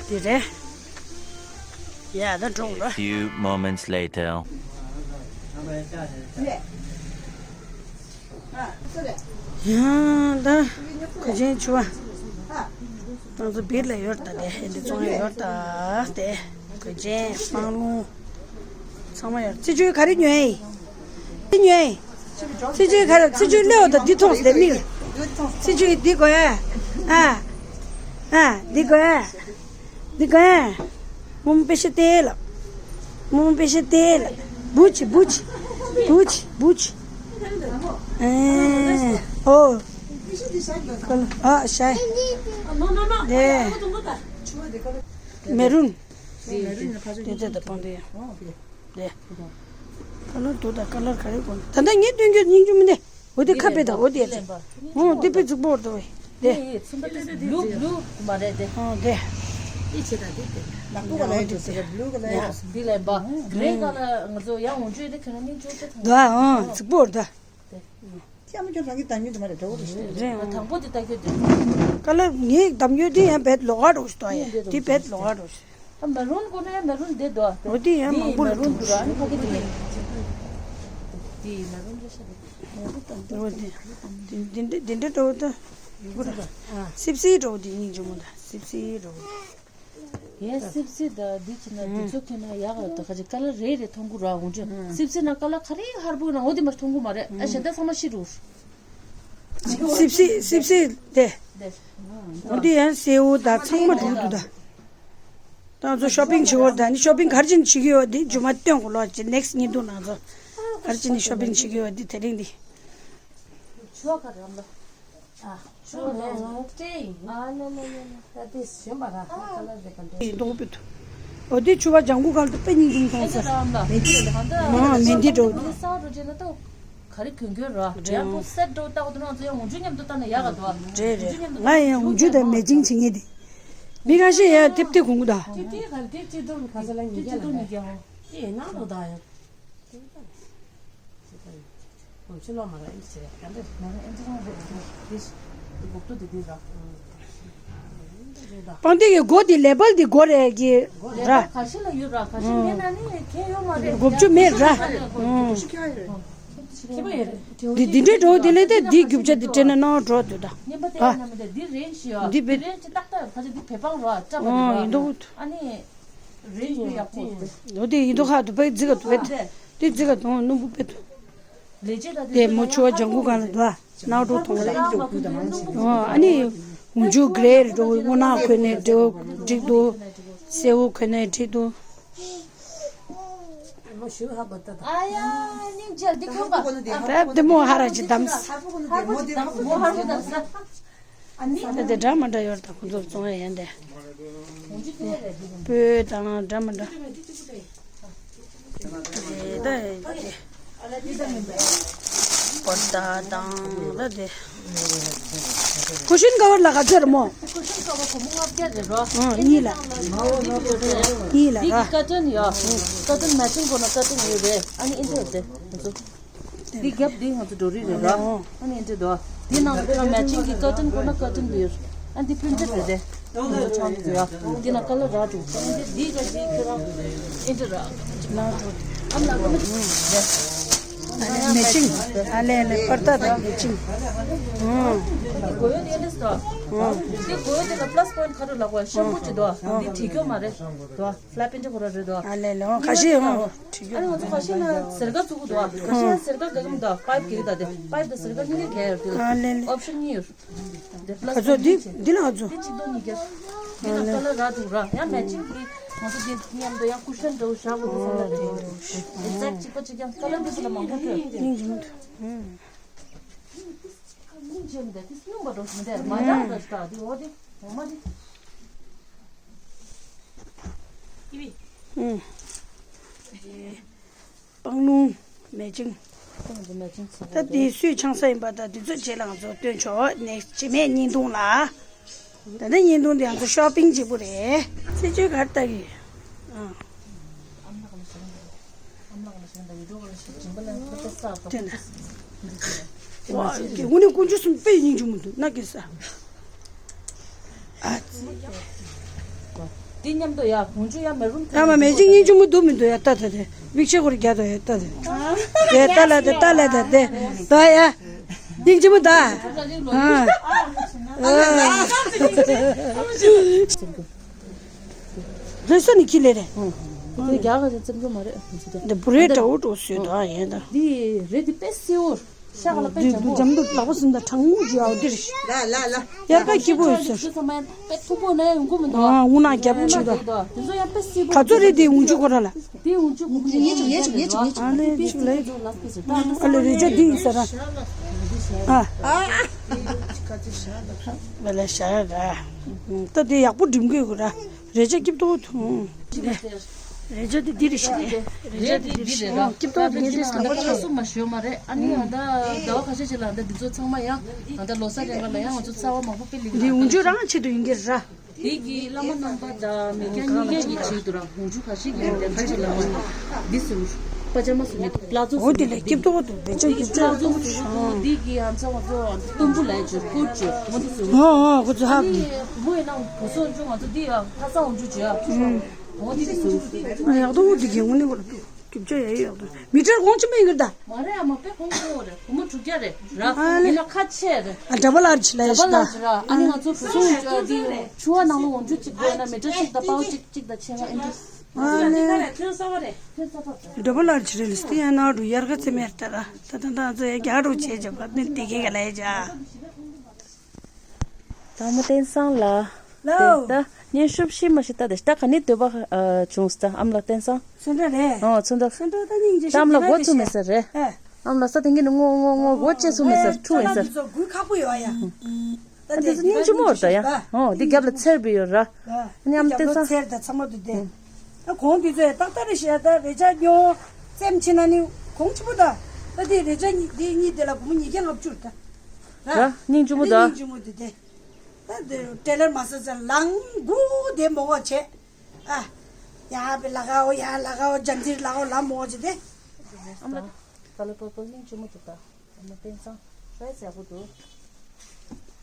དེ་རེད་ཡ། ད་འགྲོ་འགྲོ། Few moments later. ཡང་ད་ག་ཅན་ཆུ་བ་ང་ཚོ་བིར་ལ་ཡོད་ད་དེ་འདི་ཚོང་ཡོད་ད་དེ། རྗེན་སྤང་ལུང་། ཚང་མ་ཡོད། ཚེ་ཆུ་ག་རེ་ཉོས་ཡིན། འདི་ཉོས་ཡིན། ཚེ་ཆུ་ག་རེ། ཚེ་ཆུ་སླེའུ་དང་འདི་མཐོང་སྟེ་མིག་ཚེ་ཆུ་འདི་དགོས་ཡ། ཨ། ཨ། འདི་དགོས་ཡ། འདི་དགོས་ཡ། མོ་མོ་པེ་ཤ་ཏེ་ལ། མོ་མོ་པེ་ཤ་ཏེ་ལ། བུ་ཆི་བུ་ཆི། བུ་ཆི་བུ་ཆི། ཨེ། ཨོ། ཨ་ཤ་ཡི། དེ། མེ་རུན། དེ་དེ་དེ་སྤང་དེ་ཡ། དེ། ཀ་ལར་དུ་དང་ཀ་ལར་ག་རེ་གོན། ད་ལྟ་ངས་སྟོན་རྒྱུ་སྙིང་རྗེ་མི་འདི། འོ་དེ་ཁ་དཔེ་དང་འོ་དེ་ཡ་དེ། འོ་དེ་དཔེ་རྫིག་པོ་འདུག་དེ། ལུ་ལུ་མ་རེད་དེ། འོ་དེ། འདི་ལས་པ་ག་རེ་ག་ལ་ང་ཚོ་ཡང་འོང་རྒྱུ་དེ་ཁྱོད་རང་སྙིང་རྗེ་དེ་ཐང་། འདུག་ཨ། འོ་རྫིག་པོ་འདུག་ཁྱེད་མ་ཁྱོད་རང་གི་གདམ་ཡུལ་དུ་མ་རེད། འགྲོ་གི་རེད། རེད། དང་པོ་དེ་ལྟ་རྒྱུ་དེ། ཀ་ལར་ངའི་གདམ་ཡུལ་དེ་ཡང་བེད་ལོག་ག་འགྲོ་ཞིག་ཏོ་ཡ། དེ་བེད་ལོག་ག་འགྲོ་ཞིག་ཨ་མེ་རུན་གོ་ན་ཡང་མེ་རུན་དེ་དོ། འོ་དེ་ཡང་མང་པོ་མེ་རུན་འདུག་ར། ཨ་ནི་ཕ་གི་དེ་མེད། དེ་མེ་རུན་རེ་ཤ་དེ། འོ་དེ་དེ་འདྲ་འདྲ་འགྲོ་ད། སིབ་སིབ་འགྲོ་དེ་སྙིང་རྗེ་མོ་ད་སིབ་སིབ་འགྲོ། ཡས་སིབ་སིབ་ད་འདི་ཅི་ན་འདི་ཚོ་ཁྱོད་ན་ཡག་ད་ཁ་ཅིག་ཀ་ལར་རེ་རེ་མཐོང་གི་ར། འོང་ཅི་སིབ་སིབ་ན་ཀ་ལར་ག་རེ་ཧར་པོ་ན་འོ་དེ་མར་མཐོང་གི་མ་རེད། ཨ་གཞན་ད་ཚང་མ་ཤི་རུ། སིབ་སིབ་སིབ་སིབ་དེ། འོ་དེ་ཡང་སེའུ་ད་ཚང་མ་འགྲོ་འདུག་ད། ད་ང་ཚོ་ཤོ་པིང་བྱེད་འོར་ད་ནི་ཤོ་པིང་ག་རེ་བྱས་ནས་བྱེད་ཀྱི་ཡོད་དེ་རྗེས་མ་སྟོན་གོ་ལོ་ཅི་ནེག་སི་ཊི་ཉིན་ཐུང་ནང་ཚོ་ག་རེ་བྱས་ནས་ཤོ་པིང་བྱེད་ཀྱི་ཡོད་དེ་དེ་རིང་འདི། ཆོ་ག་རམ་ལ། ཨ། ཆོ་ལ་ལ་ཏྲེ་ཡིན། ཨ་ལ་ལ་ལ་ལ། ད་དེ་ཞོན་པ་ར་ཁ་ལ་རེ་ག་འདྲ། ཡིན་མདོག་དཔེ་ཐུ། འོ་དེ་ཆུ་བ་ལྗང་གུ་གང་དུ་དཔེ་སྙིང་རྗེ་མཐོང་ས། ཨེ་ད་རམ་ལ། མེ་འདི་རེད། མ་མེ་འདི་འགྲོ། ས་རུ་ཇེ་ན་ཏོ། ག་རེ་གྱོན་གྱོན་ར། རེད། ཡང་པོ་སེ་འགྲོ་ལྟ་བུ་དུ་ནང་ཚོ་ཡང་འུ་ཇུ་མཉམ་དུ་ལྟ་ན་ཡག་ག་འདུག་རེད་རེད། ང་ཡང་འུ་ཇུ་དང་མེ་ཅིང་བྱེད་ངེས་དེ། མི་ཁ་ཤས་ཡང་ཐེབས་ཐེབས་གོང་གུ་ད། ཏི་ཏི་ག་ཏི་ཏི་དུ་ག་ས་ལ་ཉི་ག་ལ་ཏི་ཏི་དུ་ཉི་ག་ཧོ། ཏི་ཡེ་ནང་དུ་ད་ཡང་། ང་ཚོ་ལོ་མ་ར་ཨིན་ཇི་རེད་ག་འདྲ། ང་རང་ཨིན་ཇི་རང་རེད་དེ། དེ་འགོག་ཏུ་དེ་དེ་ར། སྤང་སྟེ་གི་སྒོ་དེ་ལེ་བལ་དེ་སྒོ་རེད་གི་ར། ཁ་ཤས་ལ་ཡོད་ར། ཁ་ཤས་མེད་ན་ནི་ཁྱད་ཡོད་མ་རེད། དགུ་བཅུ་མེད་ར། ཨུམ། འདི་འདི་འདྲའི་འགྲོ་དེ་ལས་དེ་འདི་རྒྱུ་ཆ་དེ་དྲན་ན་ནང་འགྲོ་དུ་ད། ཨ། འདི་བེད། འདི་རེད་ཤི་ཡ། འདི་བེད། འདི་རེད་ཅི་ཏག་ཏག་ཁ་ཤས་འདི་བེད་སྤང་ར་སྐྲ་བ་ར། ཨ་ནི། རེད་ཡོད་ཡག་པོ་རེད། འོ་དེ་ཡིན་དུ་ཁ་དུ་པའི་རྫི་ག་དུ་པའི་དེ་རྫི་ག་དུ་སྣུམ་པོ་པའི་དུ། དེ་མོ་ཆུ་བ་ལྗང་གུ་གང་ལ་དུ་ནག་འགྲོ་ཐོང་ལ། ཨོ་ཨ་ནི་འུ་ཇུ་གྲེ་རེ་འགྲོ། སྔོ་ནག་གོན་ནས་འགྲོ་འགྲིག་འདུག་སེའུ་གོན་ནས་འགྲིག་འདུག་པའི་དེ་མོ་ཧ་ར་ཅི་དམ། ད་དེ་འདྲ་མ་འདྲ་ཡོད་ད་ཁོ་ཚོར་བཙོང་ཡ་ཡན་དེ། སྤོས་དང་འདྲ་མ་འདྲ། དེ་ད་པོ་ཏ་དང་ད་དེ། ཀུ་ཤན་ཀ་བར་ལ་ག་ཚོད་རེད་མོ། ཀུ་ཤན་ཀ་བར་སྒོར་མོ་ལྔ་བརྒྱ་རེད་རོ། ཨང་གཉིས་ལ། གཉིས་ལ་འདི་ར། གི་ཀར་ཊན་ཡོད། ཀར་ཊན་མེ་ཅིང་དགོས་ན་ཀར་ཊན་ཡོད་རེད། ཨ་ནི་ཨིན་ཏེ་རེད་དེ་ང་ཚོ། འདི་རྒྱབ་འདི་ང་ཚོ་འགྲོ་རིགས་རེད་ར། ཨ་ནི་འདི་འདུག་འདི་ནང་ལ་ཁྱོད་རང་མེ་ཅིང་གི་ཀར་ཊན་དགོས་ན་ཀར་ཊན་འདི་ཡོད། ཨ་འདི་པི་རིན་ཊེཌ་རེད་དེ། ང་ཚོ་ཆང་འདི་ཡོད། འདི་ནང་ཀ་ལར་རག་འདུག་ཨ་འདི་འདི་ག་འདི་ཁྱོད་རང་ཨེ་འདི་ར། ཨ་ནི་ལ་ཀ་མ་ཅིག་ཨ་ལེ་ཨ་ལེ་པར་ཏ་དང་མེ་ཅིང་། ཨང་། འདི་དགོས་ཡོད་དེ་འདི་སོ། འདི་དགོས་ཡོད་དེ་ལ་པ་ལ་སི་པོ་ཡིན་ཊི་ག་རེ་ལབ་དགོས་ཤམ་པུ་ཅིག་འདུག་འདི་བྲིས་ཀྱོ་མ་རེད་འདུག་ཕ་ལ་པེན་ཅི་ཁོ་ར་རེད་དོ། ཨ་ལེ་ལེ་འོ་ཁ་ཤས་འོ་ཁྲིག་ཨ་ནི་ང་ཚོ་ཁ་ཤས་ན་ཟེར་ག་བཙུགས་དོ། ཁ་ཤས་ན་ཟེར་ག་ག་གམ་དོ། པའིབ་གི་རེད་ད་དེ། པའིབ་དང་ཟེར་ག་གཉིས་ཀ་ག་ཡོད་དེ། ཨ་ལེ་ལེ། ཨོབ་ཤན་གཉིས་ཡོད། དེ་ཨ་ཚོ་འདི་འདི་ལ་ཨ་ཚོ། དེ་གཅིག་དོ་གཉིས་ཀ། དེ་ན་ཀ་ལར་རག་འདུག་ར། ཡང་མེ་ཅིང་གི་ང་ཚོ་དེ་མཉམ་དུ་ཡང་ཀུ་ཤན་འདྲ་བོ་བཞག་དགོས་འདུག་བསམ་ལ་དེ། ཨེག་ཛེག་གཅིག་པ་གཅིག་ཀྱང་ཀ་ལར་འདི་ཚོ་ལ་མང་པོ་ཐོན། སྙིང་རྗེ་མོ་འདུག་སྙིང་རྗེ་མོ་འདུག་དེ་སྣུམ་པ་འདྲ་བོ་མི་འདུག་མ་འདྲ་འདྲ་ཞིག་ད་དེ་འོ་དེ་འོ་མ་དེ། ཨུ། སྤང་ལུང་མེ་ཅིང་། ད་འདི་སུས་ཆང་ས་ཡིན་པ་ད་འདི་ཚོ་རྗེས་ལ་ང་ཚོ་སྟོན་ཆོག་ནས་རྗེས་མའི་བརྙན་ཐུང་ལ། ད་ལྟ་བརྙན་ཐུང་འདི་ང་ཚོ་ཤོ་པིང་གཅིག་པུ་རེད། ཚེ་བཅུད་གར་ལྟ་གི། ཨ། དེ་ན། ཝ། དགེ་སློང་ནི་དཀོན་མཆོག་གསུམ་དཔེ་སྙིང་རྗེ་མོ་འདུག་ན་དགེ་ས། འདི་མཉམ་དུ་ཡ་གོང་ཆུ་ཡ་མེ་རུམ། ཡ་མ་མེ་ཅིང་སྙིང་རྗེ་མོ་འདུག་མི་འདུག་ཡ་ལྟ་ད་དེ་མིག་ཆེ་ཁོར་རྒྱ་དང་ཡ་ལྟ་ད་དེ་ལྟ་ལ་དེ་ལྟ་ལ་དེ་དེ་ལྟ་ཡ་སྙིང་རྗེ་མོ་ད། ཨ། ཨ། རེ་ས་ནི་ཁྱི་ལེ་རེད། དེ་རྒྱ་གར་རྩེད་མོ་མ་རེད། འདི་བུ་རེ་འདྲ་བོ་འགྲོ་སུས་དང་ཡིན་ད། འདི་རེད། འདི་དཔེ་སེའུ་ཤ་ག་ལ་དཔེ་འདི་འཇམ་པོ། འཇམ་དུ་ལག་པ་སུན་ད་གྲང་རྒྱུ་ཡའོ་འདིར། ལ་ལ་ལ། དབྱར་ཁ་སྐྱིད་པོ་ཡོད་ཟེར། དཔེ་མཐུག་པོ་ན་ཡང་ཡོང་གི་མི་འདུག་ཨ་ངུ་ན་རྒྱབ་ཆུ་ད། དེ་ཚོ་ཡང་དཔེ་སེའུ་ག་ཚོད་རེད། དེ་འུན་ཆུ་ཁོ་ར་ལ། དེ་འུན་ཆུ་གུ་ངེ་ཅིག་ངེ་ཅིག་ངེ་ཅིག་ངེ་ཅིག་ཨ་ནི་ཅིག་ལ་ཡིན། ཨ་ལེ་རེ་ཅོ་འདི་ཡིན་ཟེར་ར། ཨ། ཨ་ལེ་ཤ་ར། ད་དེ་ཡག་པོ་འགྲིམ་དགོས་གོ་ར། རེ་ཅོ་སྐྱིད་པོ་འདུག་རེ་ཅོ་དེ་འདི་རེད་ཤི་རེད། རེ་ཅོ་དེ་འདི་རེད་ཤི། སྐྱིད་པོ་འདི་རེད་ཟེར་ན་ཁ་སུ་མ་ཞོ་མ་རེད། ཨ་ནི་ཨ་ད་ཟླ་བ་ཁ་ཤས་ཅིག་ལ་ཨ་ད་འདི་ཚོ་ཚང་མ་ཡང་ཨ་ད་ལོ་གསར་རན་ག་ལ་ཡང་ང་ཚོ་རྩ་བ་མང་པོ་སྤེལ་ལེ་འདི་འུན་ཆུ་རང་ཆེད་དུ་ཡིན་གྱི་ར། དེ་གི་བླ་མ་རྣམ་པ་དང་མི་སྐྱ་གཉིས་ཀྱི་ཆེད་དུ་རང་འུན་ཆུ་ཁ་ཤས་ཀྱི་འདི་ཚོ་ཅིག་ལ་འདི་ཟེར་པ་ཅ་མ་ཟེར་ནས་བླ་མཚོ་འོ་དེ་ལས་སྐྱིད་པོ་འདུག་དེ་ཅག་སྐྱིད་ཅག་འདུག་འདི་གི་ཨ་ཚ་བ་ཚོ་དུམ་བུ་ལ་ཅིག་སྐོར་ཅིག་འོ་དེ་ཟེར། ཨོ་ཨོ་ཁོ་ཚོ་ཧ་གི། བུ་ཡིན་ན་བུ་སོ་འཇུ་ང་ཚོ་འདི་ཡ་ཁ་སང་འཇུ་ཅིག་ཡ། འོ་དེ་ཟེར། ཡག་ཏུ་འོ་དེ་གི་ངུ་ནི་གོ་ལ་སྐྱིད་ཅག་ཡ་ཡག་ཏུ་མི་ཁྲེལ་གོང་ཆེན་པོ་ཡིན་གི་ད། མ་རེད་ཨ་མ་དཔེ་གོང་ཆེན་པོ་རེད། བུ་མོ་དྲུག་བརྒྱ་རེད་ར། ཨ་ལེ། ཡིན་ན་ཁ་ཆེ་རེད། ཨ་འདྲ་པོ་ལར་ཆི་ལ་ཡ་ཤི་ད། ཨ་ནི་ང་ཚོ་བུ་སོ་འཇུ་འདི་ཆུ་བ་ནང་ལོ་འཇུ་གཅིག་དགོས་ན་མི་ཁྲེལ་གཅིག་དང་པའོ་གཅིག་གཅིག་དང་ཆེ་ང་ཨེ་འདྲ། ཨ་ནི། འདྲ་པོ་ལར་ཆི་རེད་ལི་སྟི་ཡ་ན་རུ་ཡར་ག་ཚེ་མེར་ཏ་ར་ཏ་ཏ་ཏ་ཚེ་རྒྱ་རུ་ཆེ་ཇ་བ་ནི་ཏི་གེ་ག་ལ་ཡ་ཇ། དང་མོ་བསྟན་སང་ལ། ལའོ། དེ་ད་ཉན་ཤུབ་ཤི་མ་ཤི་ཏ་དེ་ད་ག་ནི་འདོད་པ་བྱུང་སྟ་ཨམ་ལ་བསྟན་སང་། ཚོན་འདྲ་རེད། ཨོ་ཚོན་འདྲ། ཚོན་འདྲ་ད་སྙིང་རྗེ་ཤི་ཨམ་ལ་སྒོ་ཚུ་མེ་སར་རེད། ཨ་ཨམ་ལ་ས་དེང་གི་ནི་ངོ་ངོ་ངོ་སྒོ་ཅེ་སུ་མེ་སར་ཁྲུ་མེ་སར། ཚོ་གུ་ཁ་པོ་ཡོ་ཡ། ཨ་འདི་ཚོ་སྙིང་རྗེ་མོ་རེད་ད་ཡ། ཨོ་འདི་རྒྱབ་ལ་ཚེར་བི་ཡོད་ར། ཨ་ནི་ཨམ་བསྟན་སང་། ཚེར་ད་ཚང་མ་འདུག་སྟེ། ཨ་གོང་འདི་ཚོས་ཏག་ཏག་རེ་བཤད་ད་རེ་ཆ་ཉོ། བཙེམ་ཕྱི་ན་ནི་གོང་ཆེ་པོ་ད། ད་དེ་རེ་ཆ་གཉིས་དེ་གཉིས་དེ་ལ་སྒོར་མོ་ཉིས་བརྒྱ་ལྔ་བཅུ་རེད་ད། ར་སྙིང་རྗེ་མོ་ད། སྙིང་རྗེ་མོ་འདུག་སྟེ། ད་དེ་ཏྲེ་ལར་མ་ས་ས་ལང་གུ་དེ་མོ་བ་བྱས། ཨ། ཡ་བི་ལ་གའོ་ཡ་ལ་གའོ་ཇན་ཛིར་ལ་གའོ་ལ་མོ་ཅི་དེ། ཨམ་ལ། ཀ་ལ་པ་པ་སྙིང་རྗེ་མོ་འདུག་ད། ཨམ་ལ་བསྟན་སང་། ཧྲའི་ཟ་བོ་འདུག་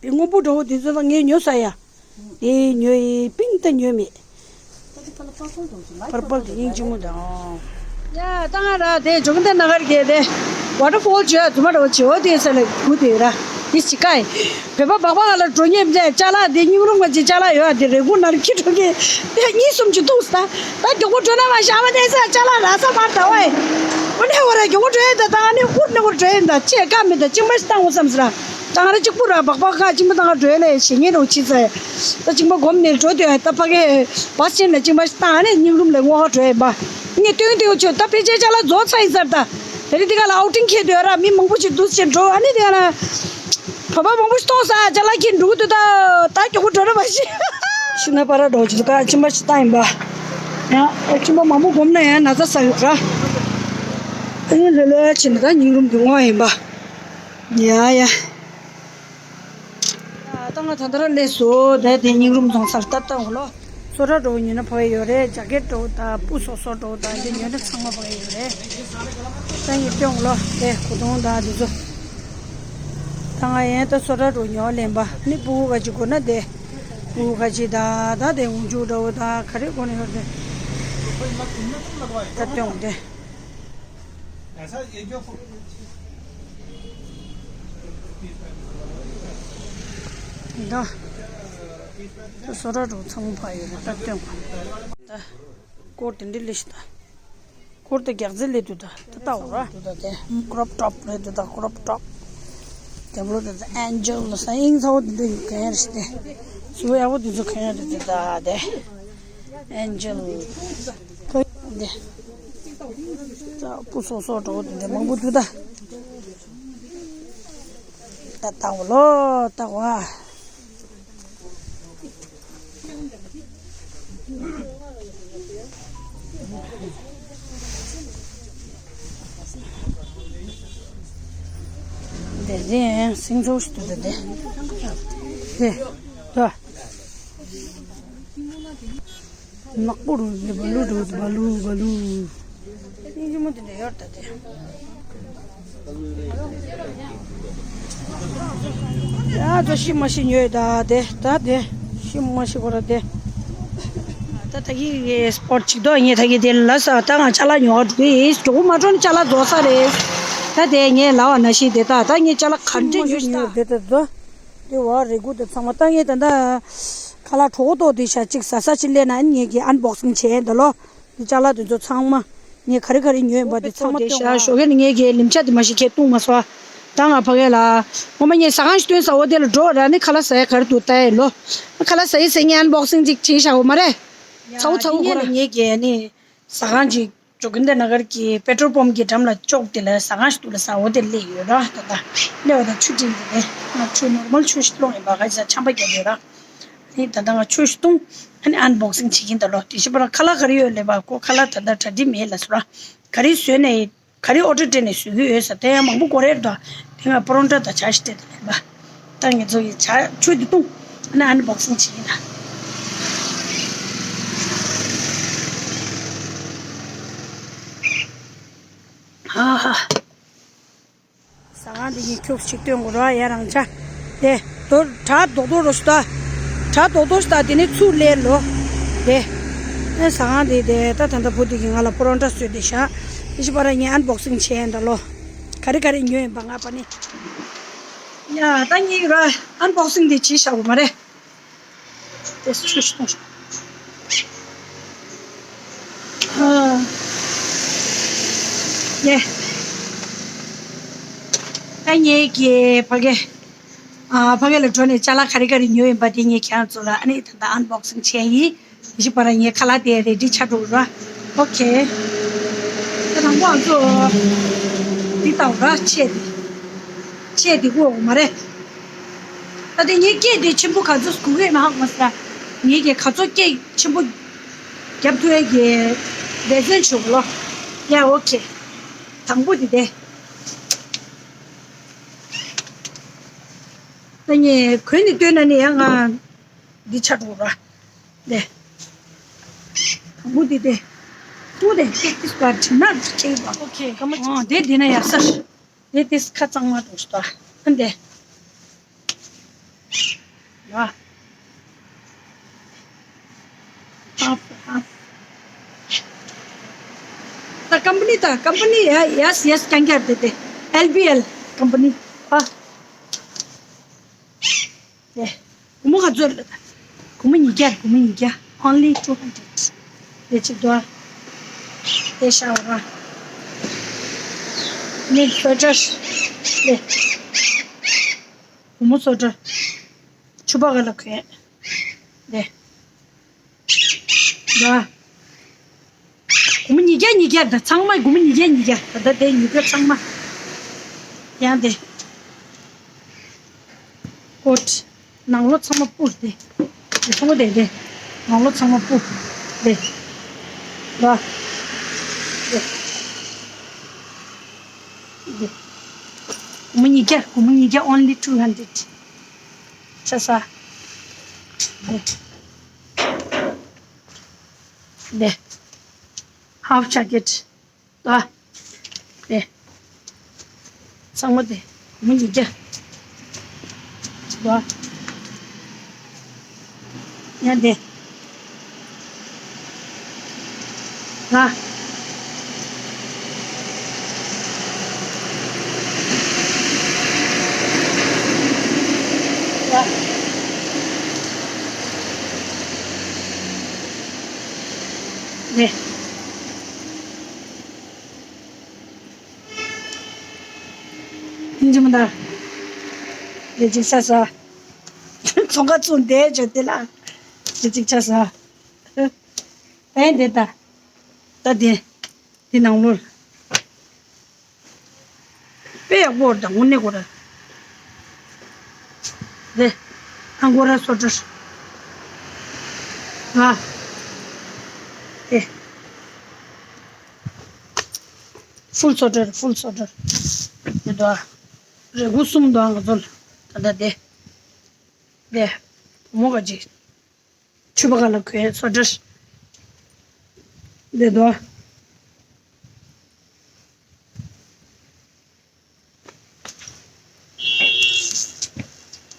དེ་སྔོན་པོ་འདྲ་བོ་དེ་ཚོ་ལ་ངས་ཉོ་ས་ཡ། དེ་ཉོ་ཡི་པིང་ད་ཉོ་མེད། པར་པར་དེ་སྙིང་རྗེ་མོ་དང་། ཡ་ད་ང་ར་དེ་ཇོ་གུན་ཏེ་ན་གར་གྱི་དེ། ཝ་ཊར་ཕོལ་བྱོས་རྫུན་མ་འདྲ་བོ་བྱེད་འོ་དེ་ས་ལ་གུ་དེ་ར། དེ་ཅི་ཀའི། བོད་པ་སྦག་སྦག་ལ་འགྲོ་ཉེ་བྱས་ཅ་ལག་དེ་སྙིང་རུས་མ་ཅི་ཅ་ལག་ཡོད་དེ་རེ་གུ་ནར་ཁྱི་འགྲོ་གི། དེ་གཉིས་གསུམ་གྱི་འདུག་ས། ད་མགྱོགས་པོ་འགྲོ་ན་མ་ཤ་མ་ནས་ས་ཅ་ལག་ར་ས་མར་ད་བས། འོ་ནས་འོ་ར་མགྱོགས་པོ་འགྲོ་ཡས་ད་ད་ནི་ཧུར་ནས་འོ་འགྲོ་ཡས་ད་ཅེས་ཀ་མི་ད་ཅི་མ་ཤི་ཏང་འོ་བསམ་ས་ར། ད་ང་ར་གཅིག་པུ་ར་སྦག་སྦག་ཁ་གཅིག་པུ་ད་ང་འགྲོ་ཡས་ལས་ཞེ་ངེས་རོ་ཆི་ས་ཡ། ད་གཅིག་པ་སྒོམ་ནས་འགྲོ་དུས་ད་ཕ་གི་བ་ཤེན་ལ་གཅིག་མ་ཤི་ཏང་ནས་སྙིང་རུམ་ལ་སྔོ་ཧ་འགྲོ་ཡས་པ། ངས་སྟོན་སྟོན་ཆོད་ད་ཕལ་ཆེར་ཅ་ལག་རྫོགས་ཚར་ཡིན་ས་ར་ད། དེ་རིང་འདི་ག་ལ་ཨའུ་ཊིང་ཁེལ་འདོད་ར་མི་མང་པོ་ཞིག་འདུག་ཅེས་འགྲོ་ཨ་ནི་དེ་ག་ལ། བོད་པ་མང་པོ་ཞིག་མཐོང་ས་ཅ་ལག་ཁྱེར་འགྲོ་གི་འདུག་ད་ད་མགྱོགས་པོ་འགྲོ་ར་མ་ཤེས། ཤི་ན་པ་ར་འགྲོ་ཅི་ད་ཁ་ཕྱི་མ་ཞིག་བཏང་ཡིན་པ། ཡང་ཨ་ཕྱི་མ་མང་པོ་སྒོམ་ན་ཡང་ན་ཚ་ས་ཡོད་ར། ཨ་ནི་ལྷོད་ལྷོད་ཕྱིན་ན་ད་སྙིང་རུམ་གྱི་ངོ་ཡིན་པ། ཡ་ཡ། ད་ང་ད་ལྟ་ར་སླེབས་སོང་། ད་དེ་སྙིང་རུམ་རྫོང་སར་ལྟ་ལྟ་འོང་ལོ། སོ་ར་འགྲོ་ཉོས་ན་ཕ་གི་ཡོད་རེད། ཇ་ཀེད་འགྲོ་དང་སྤུ་སོ་སོ་འགྲོ་དང་འདི་ཉོས་ན་ཚང་མ་ཕ་གི་ཡོད་རེད། ད་ཡིན་སྟོན་ལོ་དེ་གོ་དོང་དང་འདི་ཚོ། ད་ང་ཡན་ད་སོ་ར་འགྲོ་ཉོ་ལེན་པ་ནི་སྤུ་གུ་ག་ཅི་དགོས་ན་དེ། སྤུ་གུ་ག་ཅི་ད་ད་དེ་འུ་ཅུ་འགྲོ་དང་ག་རེ་དགོས་ན་ཡོད་རེད། ད་སྟོན་དེ། ऐसा ये जो ད་ད་སོ་ར་རུ་ཚང་མ་ཕ་ཡོད་རེད་ད་སྟོན། ད་སྐོར་དེ་འདྲ་ལས་ཤི་ད། སྐོར་དེ་རྒྱག་རྩེ་ལས་དུ་ད་ད་ལྟ་འོ་ར། དུ་ད་དེ་ཀྲོབ་ཀྲོབ་རེད་དུ་ད་ཀྲོབ་ཀྲོབ། དེ་འོ་དེ་ད་ཨན་ཇེལ་ལ་ས་ཨིང་ཚ་བོ་དེ་འདྲ་ཡོད་ག་ཡ་རེད་དེ། སུ་ཡག་པོ་དེ་ཚོ་ག་ཡ་རེད་དེ་ད་དེ། ཨན་ཇེལ། འདི། ཙག་པུ་སོ་སོ་འགྲོ་འདི་མང་པོ་འདུག་ད། ད་ལྟ་བ་ལོ་ལྟ་བ། འདི་རེད་སིང་ཚོ་ཞིག་འདུག་ད་འདི། འདི། ད། ནག་པོ་རུ་འདི་བ་ལུ་རུ་བ་ལུ་བ་ལུ། སྙིང་རྗེ་མོ་དེ་འདྲ་ཡོད་ད་དེ། ཡ་ད་ཤི་མ་ཤི་ཉོས་ད་དེ་ད་དེ་ཤི་མ་ཤི་གོ་ར་དེ། ད་ད་གི་སྤོར་ཅིག་དོ་ངས་ད་གི་དེ་ལ་ས་ད་ང་ཅ་ལག་ཉོ་བ་འགྲོ་གི་ཡིན། གྲོགས་མ་འགྲོ་ནི་ཅ་ལག་རྫོགས་ས་རེད། ད་དེ་ངས་ལབ་པ་ན་ཤི་དེ་ད་ད་ངས་ཅ་ལག་ག་འདྲ་ཉོས་ཤི་ད། དེ་ད་རྫོགས། དེ་བ་རེ་དགུ་དེ་ཚང་མ་ད་ངས་ད་ད། ཁ་ལག་གྲོད་ཁོག་ལྟོགས་དེ་ཤ་གཅིག་ཟ་ས་ཅིག་སླེབས་ན་ཨ་ནི་ངེད་ཀྱིས་ཨན་བོག་སིང་བྱས་ཡིན་ད་ལོ། འདི་ཅ་ལག་དེ་ཚོ་ཚང་མ་ངས་ག་རེ་ག་རེ་ཉོས་ཡིན་པ་དེ་ཚང་མ་སྟོན་ཤག་ཞོགས་ཀས་ནི་ངེད་ཀྱིས་ལིམ་ཆ་དེ་མ་ཤི་ཁས་བཏུང་མ་སོང་། ད་ང་ཕ་གི་ལ་ངོ་མ་ངས་ཟ་ཁང་ཞིག་སྟོན་ས་འོ་དེ་ལ་འགྲོ་ར་ནི་ཁ་ལག་ཟ་ཡ་ག་རེ་འདུག་ལྟ་ཡ་ལོ། ཁ་ལག་ཟ་ཡི་ཟེར་ངས་ཨན་བོག་སིང་ཅིག་བྱས་ཤག་འོ་མ་རེད། ཚ་བོ་ཚ་བོ་ཁོ་ར་ངེད་ཀྱིས་ནི་ཟ་ཁང་ཅིག་ཇོ་ཀུན་དྷ་ན་གར་གྱི་པེ་ཊོལ་པམ་གྱི་འགྲམ་ལ་ཅོག་དེ་ལ་ཟ་ཁང་ཞིག་འདུག་ལ་ཟ་འོ་དེ་སླེབས་ཡོད་ར། ད་ལྟ་སླེབས་པ་དང་ཆུ་སྤྲིན་དེ་ནས་ང་ཆུ་ནོར་མལ་ཆུ་ཞིག་སློང་ཡིན་པ་ག་ས་ཆམ་པ་བརྒྱབ་ཡོད་ར། ཨ་ནི་ད་ལྟ་ང་ཆུ་ཞིག་བཏུང་། ཨ་ནི་ཨན་བོག་སིང་བྱེད་ཀྱིན་ད་ལོ། དེ་བཞིན་པར་ཁ་ལག་ག་རེ་ཡོད་ལབ་པ་ཁོ་ཁ་ལག་ད་ལྟ་གྲ་སྒྲིག་མེད་ལ་སོ་ར། ག་རེ་བཟོས་ནས་ག་རེ་ཨོ་ཌར་སྤྲད་ནས་བཟོ་གི་ཡོད་ས་དེ་ཡང་མང་པོ་དགོས་རེད་དོ། དེ་ང་པོ་རོན་ཊ་དང་ཇ་ཞིག་སྤྲད་དེ་ལེན་པ། ད་ངེད་ཚོ་ཡི་ཇ་ཆུ་དེ་བཏུང་། ཨ་ནི་ཨན་བོག་སིང་བྱེད་ཀྱིན་ད། ཧ་ཧ། ཟ་ཁང་འདི་གི་ཁྱུག་ཅིག་སྟོན་དགོས་ར་ཡ་རང་ཅག་དེ་དོ་གྲ་རྡོག་རྡོག་རོ་ཞུ་ད། གྲ་རྡོག་རྡོག་ཞུ་ད་དེ་ནི་ཚུར་ལེན་ལོ། དེ། ཨ་ཟ་ཁང་འདི་དེ་ད་ད་ལྟ་བུ་འདི་གི་ང་ལ་པོ་རོན་ཊ་བཟོས་ཏེ་བཞག་དེ་ཞིག་པ་ར་ངས་ཨན་བོག་སིང་བྱས་ཡིན་ད་ལོ། ག་རེ་ག་རེ་ཉོས་ཡིན་པ་ང་པ་ནི། ཡ་ད་ངས་ར་ཨན་བོག་སིང་འདི་བྱས་བཞག་གོ་མ་རེད། དེ་ཆུ་ཞིག་གཏོང་ཞིག་ཡེ། ད་ངེད་ཀྱིས་ཕ་གི། ཨ་ཕ་གི་ལ་འགྲོ་ནས་ཅ་ལག་ག་རེ་ག་རེ་ཉོས་ཡིན་པ་དེ་ངས་ཁྱེད་རང་ཚོ་ལ་ཨ་ནི་ད་ལྟ་ཨན་བོག་སིང་བྱས་ཡིན། དེ་བཞིན་པ་ར་ངའི་ཁ་ལག་དེ་རེ་ཌི་ཆགས་འགྲོ་གི་ར། ཨོ་ཁེ། ད་དང་པོ་ང་ཚོ་འདི་ལྟ་བུ་ར་ཆས་དེ། ཆས་དེ་དགོས་མ་རེད། ད་དེ་ངའི་སྐད་དེ་ཆེན་པོ་ག་ཚོད་གོ་གི་མ་ཧ་གོ་ས། ངའི་གི་ག་ཚོད་སྐད་ཆེན་པོ་རྒྱབ་ཐུབ་ཡས་ཀྱི་འབད་བརྩོན་བྱེད་དགོས་ལོ། ཡ་ཨོ་ཁེ། དང་པོ་དེ་དེ། ད་ངས་གོན་ནས་སྟོན་ན་ནི་ཡང་ང་འདི་ཆགས་འགྲོ་ར། དེ། དང་པོ་དེ་དེ། ཁུ་དེ་ཏིག་ཏིག་པ་དྲི་མ་ཆེ་བ། ཨོ་ཁེ་ག་མ། ཨོ་དེ་དེ་ན་ཡག་ས། དེ་དེ་ཁ་གཙང་མ་འདུག་ཤོག་ཨ་འདི། ཡ། ཨ་ཨ། ད་ཀམ་པ་ནི་ད་ཀམ་པ་ནི་ཡ་ཡེས་ཡེས་རྐྱང་རྐྱང་དེ་དེ། ཨེལ་བི་ཨེལ་ཀམ་པ་ནི། ཨ། དེ། སྒོར་མོ་ག་ཚོད་ལ། སྒོར་མོ་ཉིས་བརྒྱ། སྒོར་མོ་ཉིས་བརྒྱ། Only two hundred། དེ་གཅིག་དོ། དེ་ཤ་བ། ནི་སོ་ཊར། དེ། སྒོར་མོ་སོ་ཊར། ཕྱུ་པ་ག་ལ་གོན། དེ། དོ། སྒོར་མོ་ཉིས་བརྒྱ་ཉིས་བརྒྱ་ད་ཚང་མ་སྒོར་མོ་ཉིས་བརྒྱ་ཉིས་བརྒྱ་ད་ད་དེ་ཉིས་བརྒྱ་ཚང་མ། ཡང་དེ། ཀོཊ། ནང་ལོགས་ཚང་མ་སྤུ་དེ། དེ་ཚང་མ་དེ་དེ། ནང་ལོགས་ཚང་མ་སྤུ། དེ། དོ། དེ། དེ། སྒོར་མོ་ཉིས་བརྒྱ། སྒོར་མོ་ཉིས་བརྒྱ། Only two hundred། ཆ་ས། དེ། དེ། ཧབ་ཇེ་ཀེཊ། ལ། དེ། ཚང་མ་དེ། སྒོར་མོ་ཉིས་བརྒྱ། ལ། ཡང་དེ། ལ། ལ། དེ། ཡིན་གྱི་མི་འདུག་དེ་ཅིག་ཆ་ས། ཚོང་ཁང་བཙུགས་བསྡད་བྱས་དེ་ལ། དེ་ཅིག་ཆ་ས། ཨེ་དེ་ད། ད་དེ། དེ་ནང་ལོགས། དཔེ་ཡག་པོ་རེད་ད་དངོས་གནས་ཁོ་ར། དེ། ཨང་གོ་ར་སོ་ཊར། ཨ། དེ། ཕུལ་སོ་ཊར། ཕུལ་སོ་ཊར། དེ་དོ། རེ་སྒུག་གསུམ་དོ་ང་ཚོ་ལ། ད་ལྟ་དེ། དེ། བུ་མོ་ག་ཅིག་ཕྱུ་པ་ག་ལ་གོན་སོ་ཊར། དེ་དོ།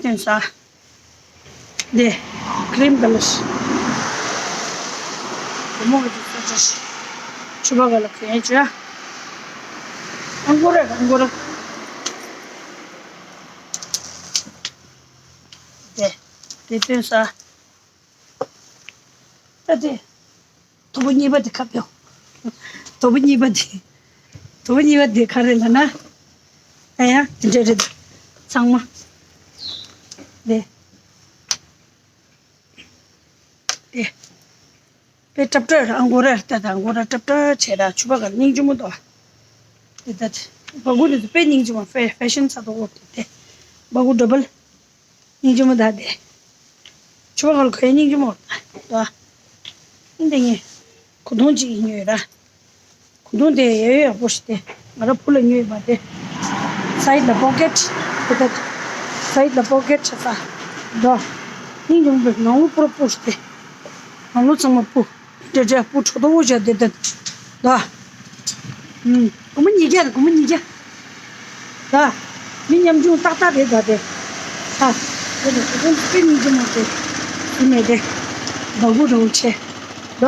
དེ་ས། དེ། ཀི་རིམ་ཀ་ལར། བུ་མོ་ག་ཅིག་སོ་ཊར། ཕྱུ་པ་ག་ལ་གོན་ཅ། ཨང་གོ་ར་ཨང་གོ་ར། དེ། དེ་དོན་ས། ད་དེ། དོ་པོ་གཉིས་པ་དེ་ཁ་ཕྱེ། དོ་པོ་གཉིས་པ་དེ། དོ་པོ་གཉིས་པ་དེ་ག་རེ་ལབ་ན། ཨ་ཡ་དེ་འདྲ་རེད། ཚང་མ། དེ། དེ། དཔེ་ཏྲབ་ཏྲ་ར་ཨང་གོ་ར་ལྟ་དང་ཨང་གོ་ར་ཏྲབ་ཏྲ་བྱས་ར་ཕྱུ་པ་ག་ལ་སྙིང་རྗེ་མོ་འདུག་དེ་ད་དེ། སྦ་ཁུག་དེ་ཚོ་དཔེ་སྙིང་རྗེ་མོ་ཧྥེ་ཧྥེ་ཤན་ཚ་ཏོག་འོ་དེ་དེ། སྦ་ཁུག་ཌ་བལ། སྙིང་རྗེ་མོ་ད་དེ། ཕྱུ་པ་ག་ལ་ག་ཡ་སྙིང་རྗེ་མོ་འདུག་སྙིང་དེ་ངས་གོས་ཐུང་གཅིག་ཉོས་ར། གོས་ཐུང་དེ་ཡོད་ཡག་པོ་ཞིག་དེ་ང་ར་བུ་ལ་ཉོས་པ་དེ། སའིཌ་ལ་པོ་ཀེཊ་དེ་ད། སའིཌ་ལ་པོ་ཀེཊ་ཆ་ས་འདུག་སྙིང་རྗེ་མོ་ནང་ལོགས་པུ་ར་སྤུ་ཞིག་དེ། ནང་ལོགས་ཚང་མ་སྤུ། འདྲ་འདྲ་སྤུ་ཁྲོ་ཐོ་བོ་བྱ་དེ་དེ། ད། ཨུམ། སྒོར་མོ་ཉིས་བརྒྱ་རེད། སྒོར་མོ་ཉིས་བརྒྱ། ད། མི་ཉམ་ཆུང་ཏག་ཏག་རེད་ད་དེ། ད། དེ་ལ་དེ་ཚོ་སྤུ་སྙིང་རྗེ་མོ་དེ། དེ་མེད་དེ། སྦ་ཁུག་རོ་ཆེ། ད།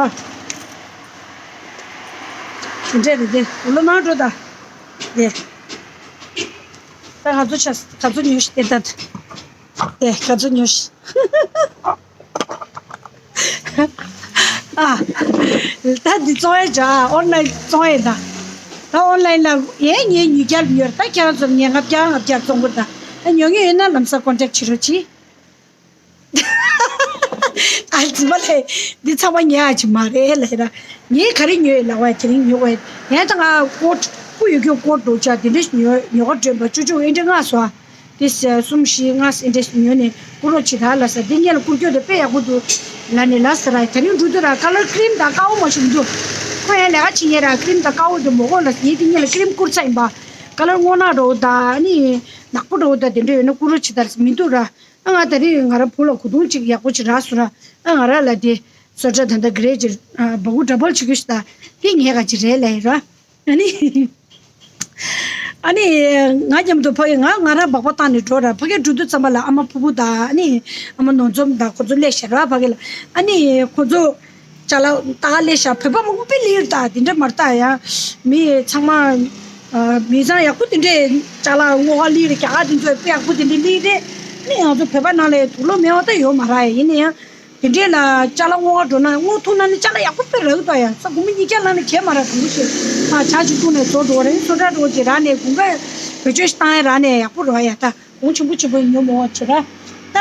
དེ་འདྲ་རེད་དེ། འོ་ལོ་ནང་འགྲོ་ད། དེ། ད་ག་ཚོད་ཆ་ག་ཚོད་ཉོས་ཤི་དེ་ད། དེ་ག་ཚོད་ཉོས་ཤི། ཨ། ད་འདི་བཙོང་ཡས་བྱ། ཨོན་ལན་བཙོང་ཡས་ད། ད་ཨོན་ལན་ལ་ཡས་ངས་ཉིས་བརྒྱ་ཡོད། ད་ཁྱེད་རང་ཚོར་ངས་ལྔ་བརྒྱ་ལྔ་བརྒྱ་བཙོང་གི་རེད་ད། ད་ཉོ་མཁན་ཡོད་ན་ལམ་སང་ཀོན་ཊེག་བྱེད་རོགས་གྱིས། ཨ་ཙི་མ་ལས། འདི་ཚང་མ་ཉོ་ཡ་ཅིག་མ་རེད་ལབ་ཡ་ར། ངས་ག་རེ་ཉོས་ཡོད་ལབ་པ་དེ་རིང་ཉོ་བ་ཡིན། ངས་ད་ང་ཀོཊ་སྤུ་ཡོད་རྒྱུ་ཀོཊ་འདྲ་བོ་ཅིག་དེ་འདྲ་ཉོ་ཉོ་ག་འདྲ་པོ་བཅུ་གཅིག་ཨེ་འདྲ་ལྔ་སོང་ཨ། དེ་གསུམ་བཞི་ལྔ་ཟེར་འདྲ་ཞིག་ཉོས་ནས་བསྐུར་རོགས་བྱེད་ད་ལབ་ས། འདི་སྔོན་ལ་བསྐུར་རྒྱུ་དེ་དཔེ་ཡག་པོ་འདུག་ལབ་ནས་ལབ་ས་ར། དེ་རིང་འགྲོ་དུས་ར་ཀ་ལར་ཀི་རིམ་དང་དཀར་པོ་མ་ཞིག་འདུག་ཁོ་ཡང་ལས་ཀ་བྱེད་མཁན་ར་ཀི་རིམ་དང་དཀར་པོ་དེ་མོ་གོ་ལབ་ས། ངས་འདི་སྔོན་ལ་ཀི་རིམ་བསྐུར་ཚར་ཡིན་པ། ཀ་ལར་སྔོ་ནག་འདྲ་བོ་དང་ཨ་ནི་ནག་པོ་འདྲ་བོ་དང་དེ་འདྲ་ཡོད་ན་བསྐུར་རོགས་བྱེད་ད་ལབ་ས། མི་འདུག་ར། ཨ་ང་དེ་རིང་ང་ར་བུ་ལ་གོས་ཐུང་གཅིག་ཡག་པོ་ཅིག་རག་སོང་ར། ཨ་ང་ར་ལ་དེ་བཟོ་གྲྭ་ད་ལྟ་གི་རེད་ཅིག་སྦ་ཁུག་ཌ་བལ་བྱེད་དགོས་ཤག་ད། དེ་ངས་ག་ཅིག་རེད་ལབ་ཡིན་ར། ཨ་ནི། ཨ་ནི། ང་མཉམ་དུ་ཕ་གི་ང་ང་རང་སྦག་སྦག་བཏང་ནས་འགྲོ་ར། ཕ་གི་འགྲོ་དུས་ཙམ་པ་ལ་ཨ་མ་ཕུ་བོ་དང་ཨ་ནི་ཨ་མ་ནོར་འཛོམས་དང་ཁོ་ཚོ་སླེབས་ཤག་ར་ཕ་གི་ལ། ཨ་ནི་ཁོ་ཚོ་ཅ་ལག་ད་ག་སླེབས་ཤག་བོད་པ་མང་པོ་དཔེ་སླེབས་ཡོད་ད། དེ་འདྲ་མ་རེད་ད་ཡ། མི་ཚང་མ། མི་ཚང་ཡག་པོ་དེ་འདྲས་ཅ་ལག་སྔོ་ག་སླེབས་རེད། རྒྱ་གར་དེ་ཚོ་དཔེ་ཡག་པོ་དེ་འདྲས་སླེབས་རེད། ཨ་ནི་ང་ཚོ་བོད་པ་ནང་ལ་དུག་ལོག་མེད་པ་ད་ཡོད་མ་རེད། ཡིན་ན་ཡང་། དེ་འདྲས་ལ་ཅ་ལག་སྔོ་ག་འགྲོ་ན་སྔོ་ཐུག་ན་ནི་ཅ་ལག་ཡག་པོ་དཔེ་རག་འདུག་ཡ། ས་སྒོར་མོ་ཉིས་བརྒྱ་ལངས་ན་གས་མ་རག་དུང་ཞེས། ཨ་ཇ་ཅིག་བཏུང་ནས་བཟོ་འགྲོ་བ་རེད། སོ་ཊ་འགྲོ་ཅིག་རག་ནས་དགུན་ཁ་བེད་སྤྱོད་ཞིག་བཏང་ཡ་རག་ནས་ཡག་པོ་རེད་ཡ། ད་གོང་ཆེན་པོ་ཆེན་པོ་ཉོ་མོ་བ་ཅིག་ར། ད་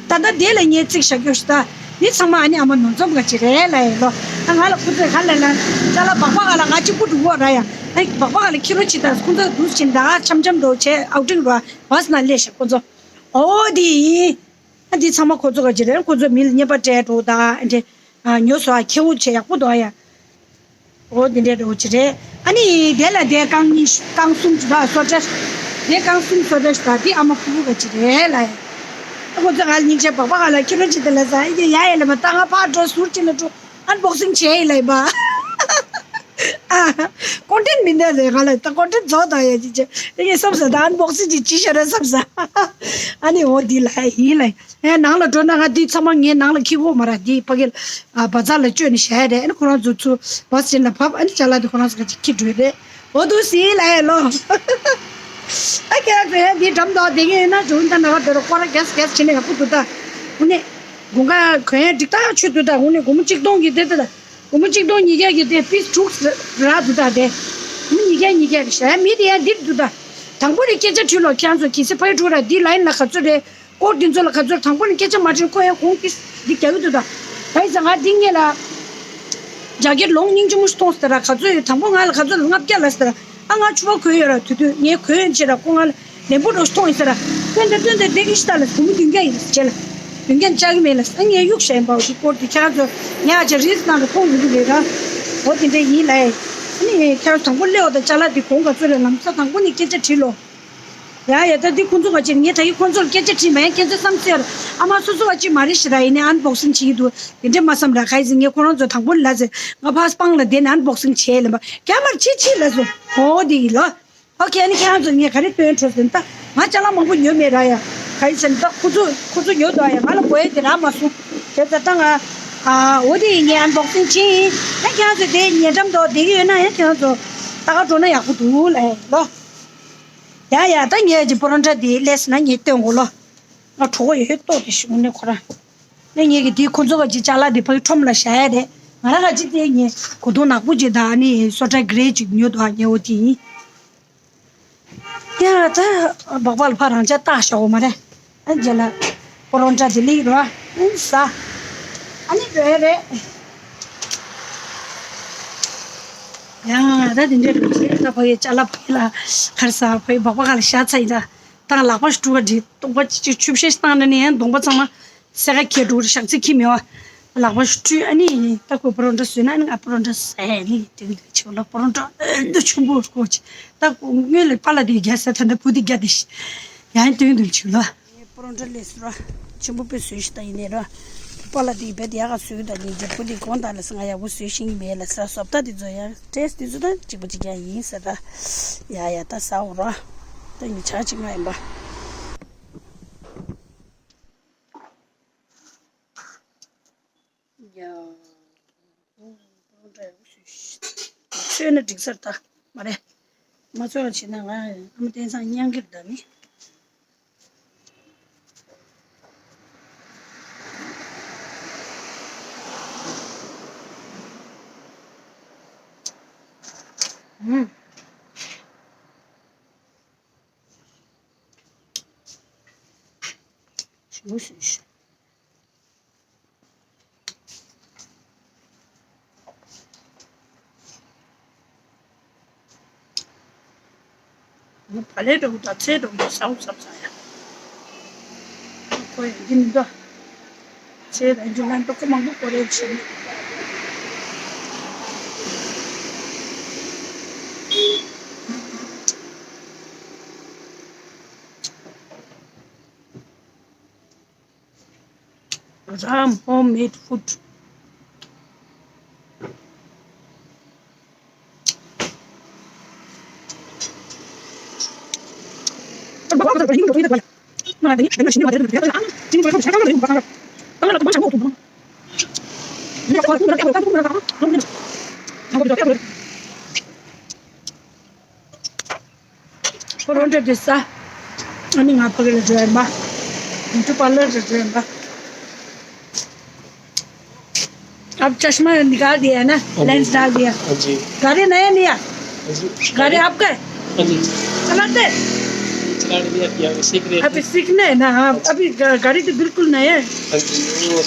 ད་ལྟ་དེ་ལ་ངས་རྩིག་བཞག་རྒྱུ་ཞིག་ད། འདི་ཚང་མ་ཨ་ནི་ཨ་མ་ནོར་འཛོམས་ག་ཅིག་རེད་ལ་ཡ་ལོ། ད་ང་ལ་ཁུ་ཚོས་ག་ལ་ལ་ཅ་ལག་སྦག་སྦག་ག་ལ་ང་གཅིག་པུ་འགྲོ་གི་ར་ཡ། ཨ་སྦག་སྦག་ག་ལ་ཁྱི་རོ་ཅིག་ད་ཁོ་ཚོ་འདུག་ཕྱིན་ད་འཆམ་འཆམ་འགྲོ་བྱས་ཨའུ་ཊིང་འགྲོ་བ་སི་ན་སླེབས་ཤག་ཁོ་ཚོ། ཨོ་དེ་ཡིན། ཨ་འདི་ཚང་མ་ཁོ་ཚོ་ག་ཅིག་རེད། ཁོ་ཚོ་མི་ལ་རྔན་པ་སྤྲད་འགྲོ་དང་ཨ་འདྲེ། ཉོ་སོ་ཨ་ཁྱེའུ་ཆེ་ཡག་པོ་འདུག་ཨ་ཡ། ཨོ་འདི་འདྲས་འགྲོ་ཅིག་རེད། ཨ་ནི་དེ་ལ་དེ་རྐང་གཉིས་རྐང་གསུམ་ཅིག་དང་སོ་ཊ། དེ་རྐང་གསུམ་སོ་ཊ་ཞིག་དང་འདི་ཨ་མ་ཕུ་བོ་ག་ཅིག་རེད་ལ་ཡ། ཨ་ཁོ་ཚོ་ག་ལ་སྙིང་རྗེ་སྦག་སྦག་ག་ལ་ཁྱི་རོ་ཅིག་དེ་ལ་ཟ་ཨེ་ཡ་ཡ་ལ་མ་ད་ང་ཕར་འགྲོ་ཟུར་ཅིག་ལ་འགྲོ། ཨན་བོག་སིང་བྱས་ཡིན་ལབ་པ། ཨ། ཀོན་ཊེན་མི་འདུག་ཟེར་ག་ལ་ད་ཀོན་ཊེན་རྫོགས་དང་ཡ་ཅི་བྱས། དེ་གས་བསམ་ས་ད་ཨན་བོག་སིང་ཅིག་བྱེད་ཤ་ར་བསམ་ས། ཨ་ནི་འོ་འདི་ལ་ཡིན་ལ། ཨེ་ནང་ལ་འགྲོ་ན་ང་འདི་ཚང་མ་ངའི་ནང་ལ་འཁྱེར་གོ་མ་ར། འདི་ཕ་གི་ཨ་བ་ཛར་ལ་བཅོས་ནས་བཞག་ཡ་རེད། ཨ་ནི་ཁོ་རང་ཚོ་ཚུར་བ་སི་ཅན་ལ་བབས། ཨ་ནི་ཅ་ལག་འདི་ཁོ་རང་ཚོ་ག་ཅིག་འཁྱེར་འགྲོ་ཡ་རེད། འོ་འདུག་སེ་ལ་ཡ་ལོ། ཨ་ཁྱེད་རང་ཚོ་ཡང་འདི་འགྲམ་དུ་བསྡད་ཀྱི་ཡོད་ན་འགྲོ་ད་ན་ག་འདོད་ར་སྐོར་ར་རྒྱས་སུ་རྒྱས་སུ་བྱས་ནས་ཡག་པོ་འདུག་ད། དངོས་གནས། དགུན་ཁ་གོན་ཡས་འགྲིག་ཐག་ཆོད་འདུག་ད། དངོས་གནས་སྒོར་མོ་གཅིག་སྟོང་གི་དེ་ད། སྒོར་མོ་གཅིག་སྟོང་ཉིས་བརྒྱ་གི་དེ་པིས་དྲུག་རག་འདུག་ད་དེ། སྒོར་མོ་ཉིས་བརྒྱ་ཉིས་བརྒྱ་རེད་ཤག་མི་དེ་ཡང་འདིར་འདུག་ད། དང་པོ་རེ་སྐད་ཆ་དྲིས་ལོ། ཁྱེད་རང་ཚོ་གལ་སྲིད་ཕ་ཡུལ་འགྲོ་ར་འདི་ལ་ཡིན་ལ་ག་ཚོད་རེད། སྐོར་འདི་ཚོ་ལ་ག་ཚོད་རེད། དང་པོ་ནས་སྐད་ཆ་མ་དྲིས་ཁོ་ཡང་གོང་འདི་འདི་རྒྱག་གི་འདུག་ད། ག་ཡིན་ཟེར་ང་འདི་སྔོན་ལ། རྒྱ་སྐད་ལོང་སྙིང་རྗེ་མོ་ཞིག་མཐོང་ཟེར་ར་ག་ཚོད་ཡོད། དང་པོ་ང་ལ་ག་ཚོད་ལ་ལྔ་བརྒྱ་ལབ་ཟེར་ར། ཨ་ང་ཕྱུ་པ་གོན་ཡོད་ར། དུས་དུས་ངས་གོན་ཡོད་ཅེས་ར་ཁོ་ང་ལ་ལན་པོ་འགྲོ་ཞིག་མཐོང་ཡིན་ཟེར་ར། སྟོན་ད་སྟོན་ད་བསྡད་ཀྱི་ཤི་ད་ལ་སྒོར་མོ་བདུན་བརྒྱ་ཡིན་ཟེར་བྱས་ལ། བདུན་བརྒྱ་བཅག་གི་མེད་ལ། ཨ་ངས་གཡུག་བཞག་ཡིན་པ། འོ་དེ་སྐོར་དེ་ཁྱེད་རང་ཚོ་ཉག་ཆ་རིས་ནང་ལ་མཐོང་ཡོང་གི་རེད་ར། འོ་དེ་འདྲ་ཡིན་ལ། ཨ་ནི་ཁྱེད་རང་དང་པོ་སླེབས་འོ་ད་ཅ་ལག་དེ་གོང་ག་ཚོད་རེད་ལམ་སང་དང་པོ་ནས་སྐད་ཆ་དྲིས་ལོ། ཡ་ཡ་ད་འདི་ཁོང་ཚོ་ག་ཅིག་ངས་ད་གི་ཁོང་ཚོ་ལ་སྐད་ཆ་དྲིས་མ་ཡ་ཁྱེད་ཚོ་བསམ་ཚུལ་ཡ་ཨ་མ་སོ་སོ་བ་ཅིག་མ་རེད་ཤི་ར། ཡིན་ནའི་ཨན་བོག་སིང་བྱེད་ཀྱི་འདུག་དེ་འདྲས་མ་བསམ་ར། ག་ཡི་ཟེར་ངས་ཁོ་རང་ཚོ་དང་པོ་ལ་ཟེར་ང་ཕ་སྤང་ལ་བསྡད་ནས་ཨན་བོག་སིང་བྱས་ལབ་པ་རྒྱ་མར་ཆི་ཆི་ལ་སོ། ཨོ་དེ་ཡིན་ལོ། ཨོ་ཁེ་ཨ་ནི་ཁྱེད་རང་ཚོ་ངས་ག་རེ་སྟོན་འཕྲོ་ཟེར་ན་ད་ང་ཅ་ལག་མང་པོ་ཉོས་མེད་ར་ཡ། ག་ཡི་ཟེར་ན་ད་ཁོ་ཚོ་ཁོ་ཚོ་ཉོས་འདུག་ཡ། ང་ལ་དགོས་ཡ་དེ་རག་མ་སོང་། དེ་ཚོ་ད་ང་ཨ་འོ་དེ་ཡིན་ངས་ཨན་བོག་སིང་བྱས་ཡིན། ད་ཁྱེད་རང་ཚོ་དེ་ཉེ་འགྲམ་དུ་བསྡད་ཀྱི་ཡོད་ན་ཡང་ཁྱེད་རང་ཚོ་ད་ག་འགྲོ་ན་ཡག་པོ་འདུག་ལ་ཡ་ལོ། ཡ་ཡ་ད་ངས་ཀྱི་པོ་རོན་ཊ་དེ་ལས་ན་ངས་སྟོན་གོ་ལོ། ང་གྲོད་ཁོག་ཡོད་ཏོག་དེ་ཞིག་ངུ་ནས་ཁོ་རང་། ནས་ངས་ཀྱི་དེའི་ཁོ་ཚོ་ག་ཅིག་ཅ་ལག་དེ་ཕ་གི་ཁྲོམ་ལ་བཞག་ཡ་རེད། ང་རང་ག་ཅིག་དེ་ངས་གོས་ཐུང་ནག་པོ་ཅིག་དང་ཨ་ནི་སོ་ཊ་གྷི་རེ་ཅིག་ཉོས་འདུག་ཨ་ངས་འོ་དེ་ཡིན། ཡ་ད་སྦག་སྦག་ལ་ཕ་རང་ཅག་བཏགས་བཞག་འོ་མ་རེད། ཨ་རྗེས་ལ་པོ་རོན་ཊ་དེ་ལིག་རོ་ཨ་ཟ། ཨ་ནི་འགྲོ་ཡ་རེད། ཡ་ད་དེ་འདྲས་རེད་ད་ཕ་གི་ཅ་ལག་ཕ་གི་ལ་ཁར་ཟ་ཕ་གི་སྦག་སྦག་ག་ལ་བཞག་ཚར་ཡིན་ད། ད་ལག་པ་ཞིག་བཀྲུ་བ་འདི་སྟོང་པ་གཅིག་ཆུ་བཤལ་ཞིག་བཏང་ན་ནི་ཡང་གདོང་པ་ཚང་མ་སེ་ག་ཁྱེར་འགྲོ་ཞག་ཚི་ཁྱི་མེད་བ། ལག་པ་ཞིག་བཀྲུས་ཨ་ནི་ད་ཁོས་པོ་རོན་ཊ་བཟོས་ན་ནི་ང་པོ་རོན་ཊ་ཟས་ནི་དེ་འདྲ་ཆེ་བ་ལ་པོ་རོན་ཊ་ཨ་འདི་ཆུང་པོ་ཁོ་ཆེ། ད་ཁོ་སྔོན་ལ་པཱ་ལགས་དེ་རྒྱག་ཟེར་ད་ནི་བུ་དེ་རྒྱག་དེ་ཤི་ཡང་དོན་དུ་ཆུ་ལ། པོ་རོན་ཊ་ལས་སུ་ར་ཆེན་པོ་པོས་བཟོས་ཤི་ད་ཡིན་ནས་ར། པཱ་ལགས་དེ་བེད་ཡག་ག་བཟོས་ད་ནི་རྒྱ་བུ་དེ་གོང་ད་ལ་སང་ཡག་པོ་བཟོས་ཤི་ངི་མེད་ལ་ས་སོབ་ད་དེ་ཚོ་ཡ་ཊེ་སི་ཊི་དེ་ཚོ་ད་གཅིག་པ་གཅིག་རྐྱང་ཡིན་ཟེར་ད། ཡ་ཡ་ད་ཟ་འོ་ར། ད་ཡིན་ཆག་ཅིག་ང་ཡིན་པ། ཡ། འོ་འདྲ་ཡག་པོ་བཟོས་ཤི། བཟོས་ན་འགྲིག་ས་རེད་ད། མ་རེད། མ་བཟོས་པ་བྱས་ན་ང་ཨ་མ་བསྟན་བཟང་སྙན་གིར་ད་ནི། ཞིམ་པོ་བཟོས་ཤི། བ་ལས་འགྲོ་གི་ད་ཚེ་འགྲོ་གི་ཟའུ་ཟབ་ཟ་ཡ། ཁོ་ཡང་འདི་མི་འདུག་ཚེ་རང་གི་ལན་ཏོག་ཀོ་མང་པོ་ཀོ་རེ་བྱེད། Ram homemade food. ཁོ་རང་འདྲ་འདྲ་ས། ཨ་ནི་ང་ཕ་གི་ལ་འགྲོ་ཡིན་པ། ཡུ་ཊུབ་པར་ལར་ལ་འགྲོ་ཡིན་པ། अब चश्मा निकाल दिया है ना, लेंस डाल दिया। हाँ जी। गाड़ी नया लिया। हाँ जी। गाड़ी आपका है? हाँ जी। चलाते? चलाने नहीं आती है, अभी सीख रहे हैं। अभी सीखना है ना, हाँ, अभी गा-, गाड़ी तो बिल्कुल नया है। हाँ जी, वो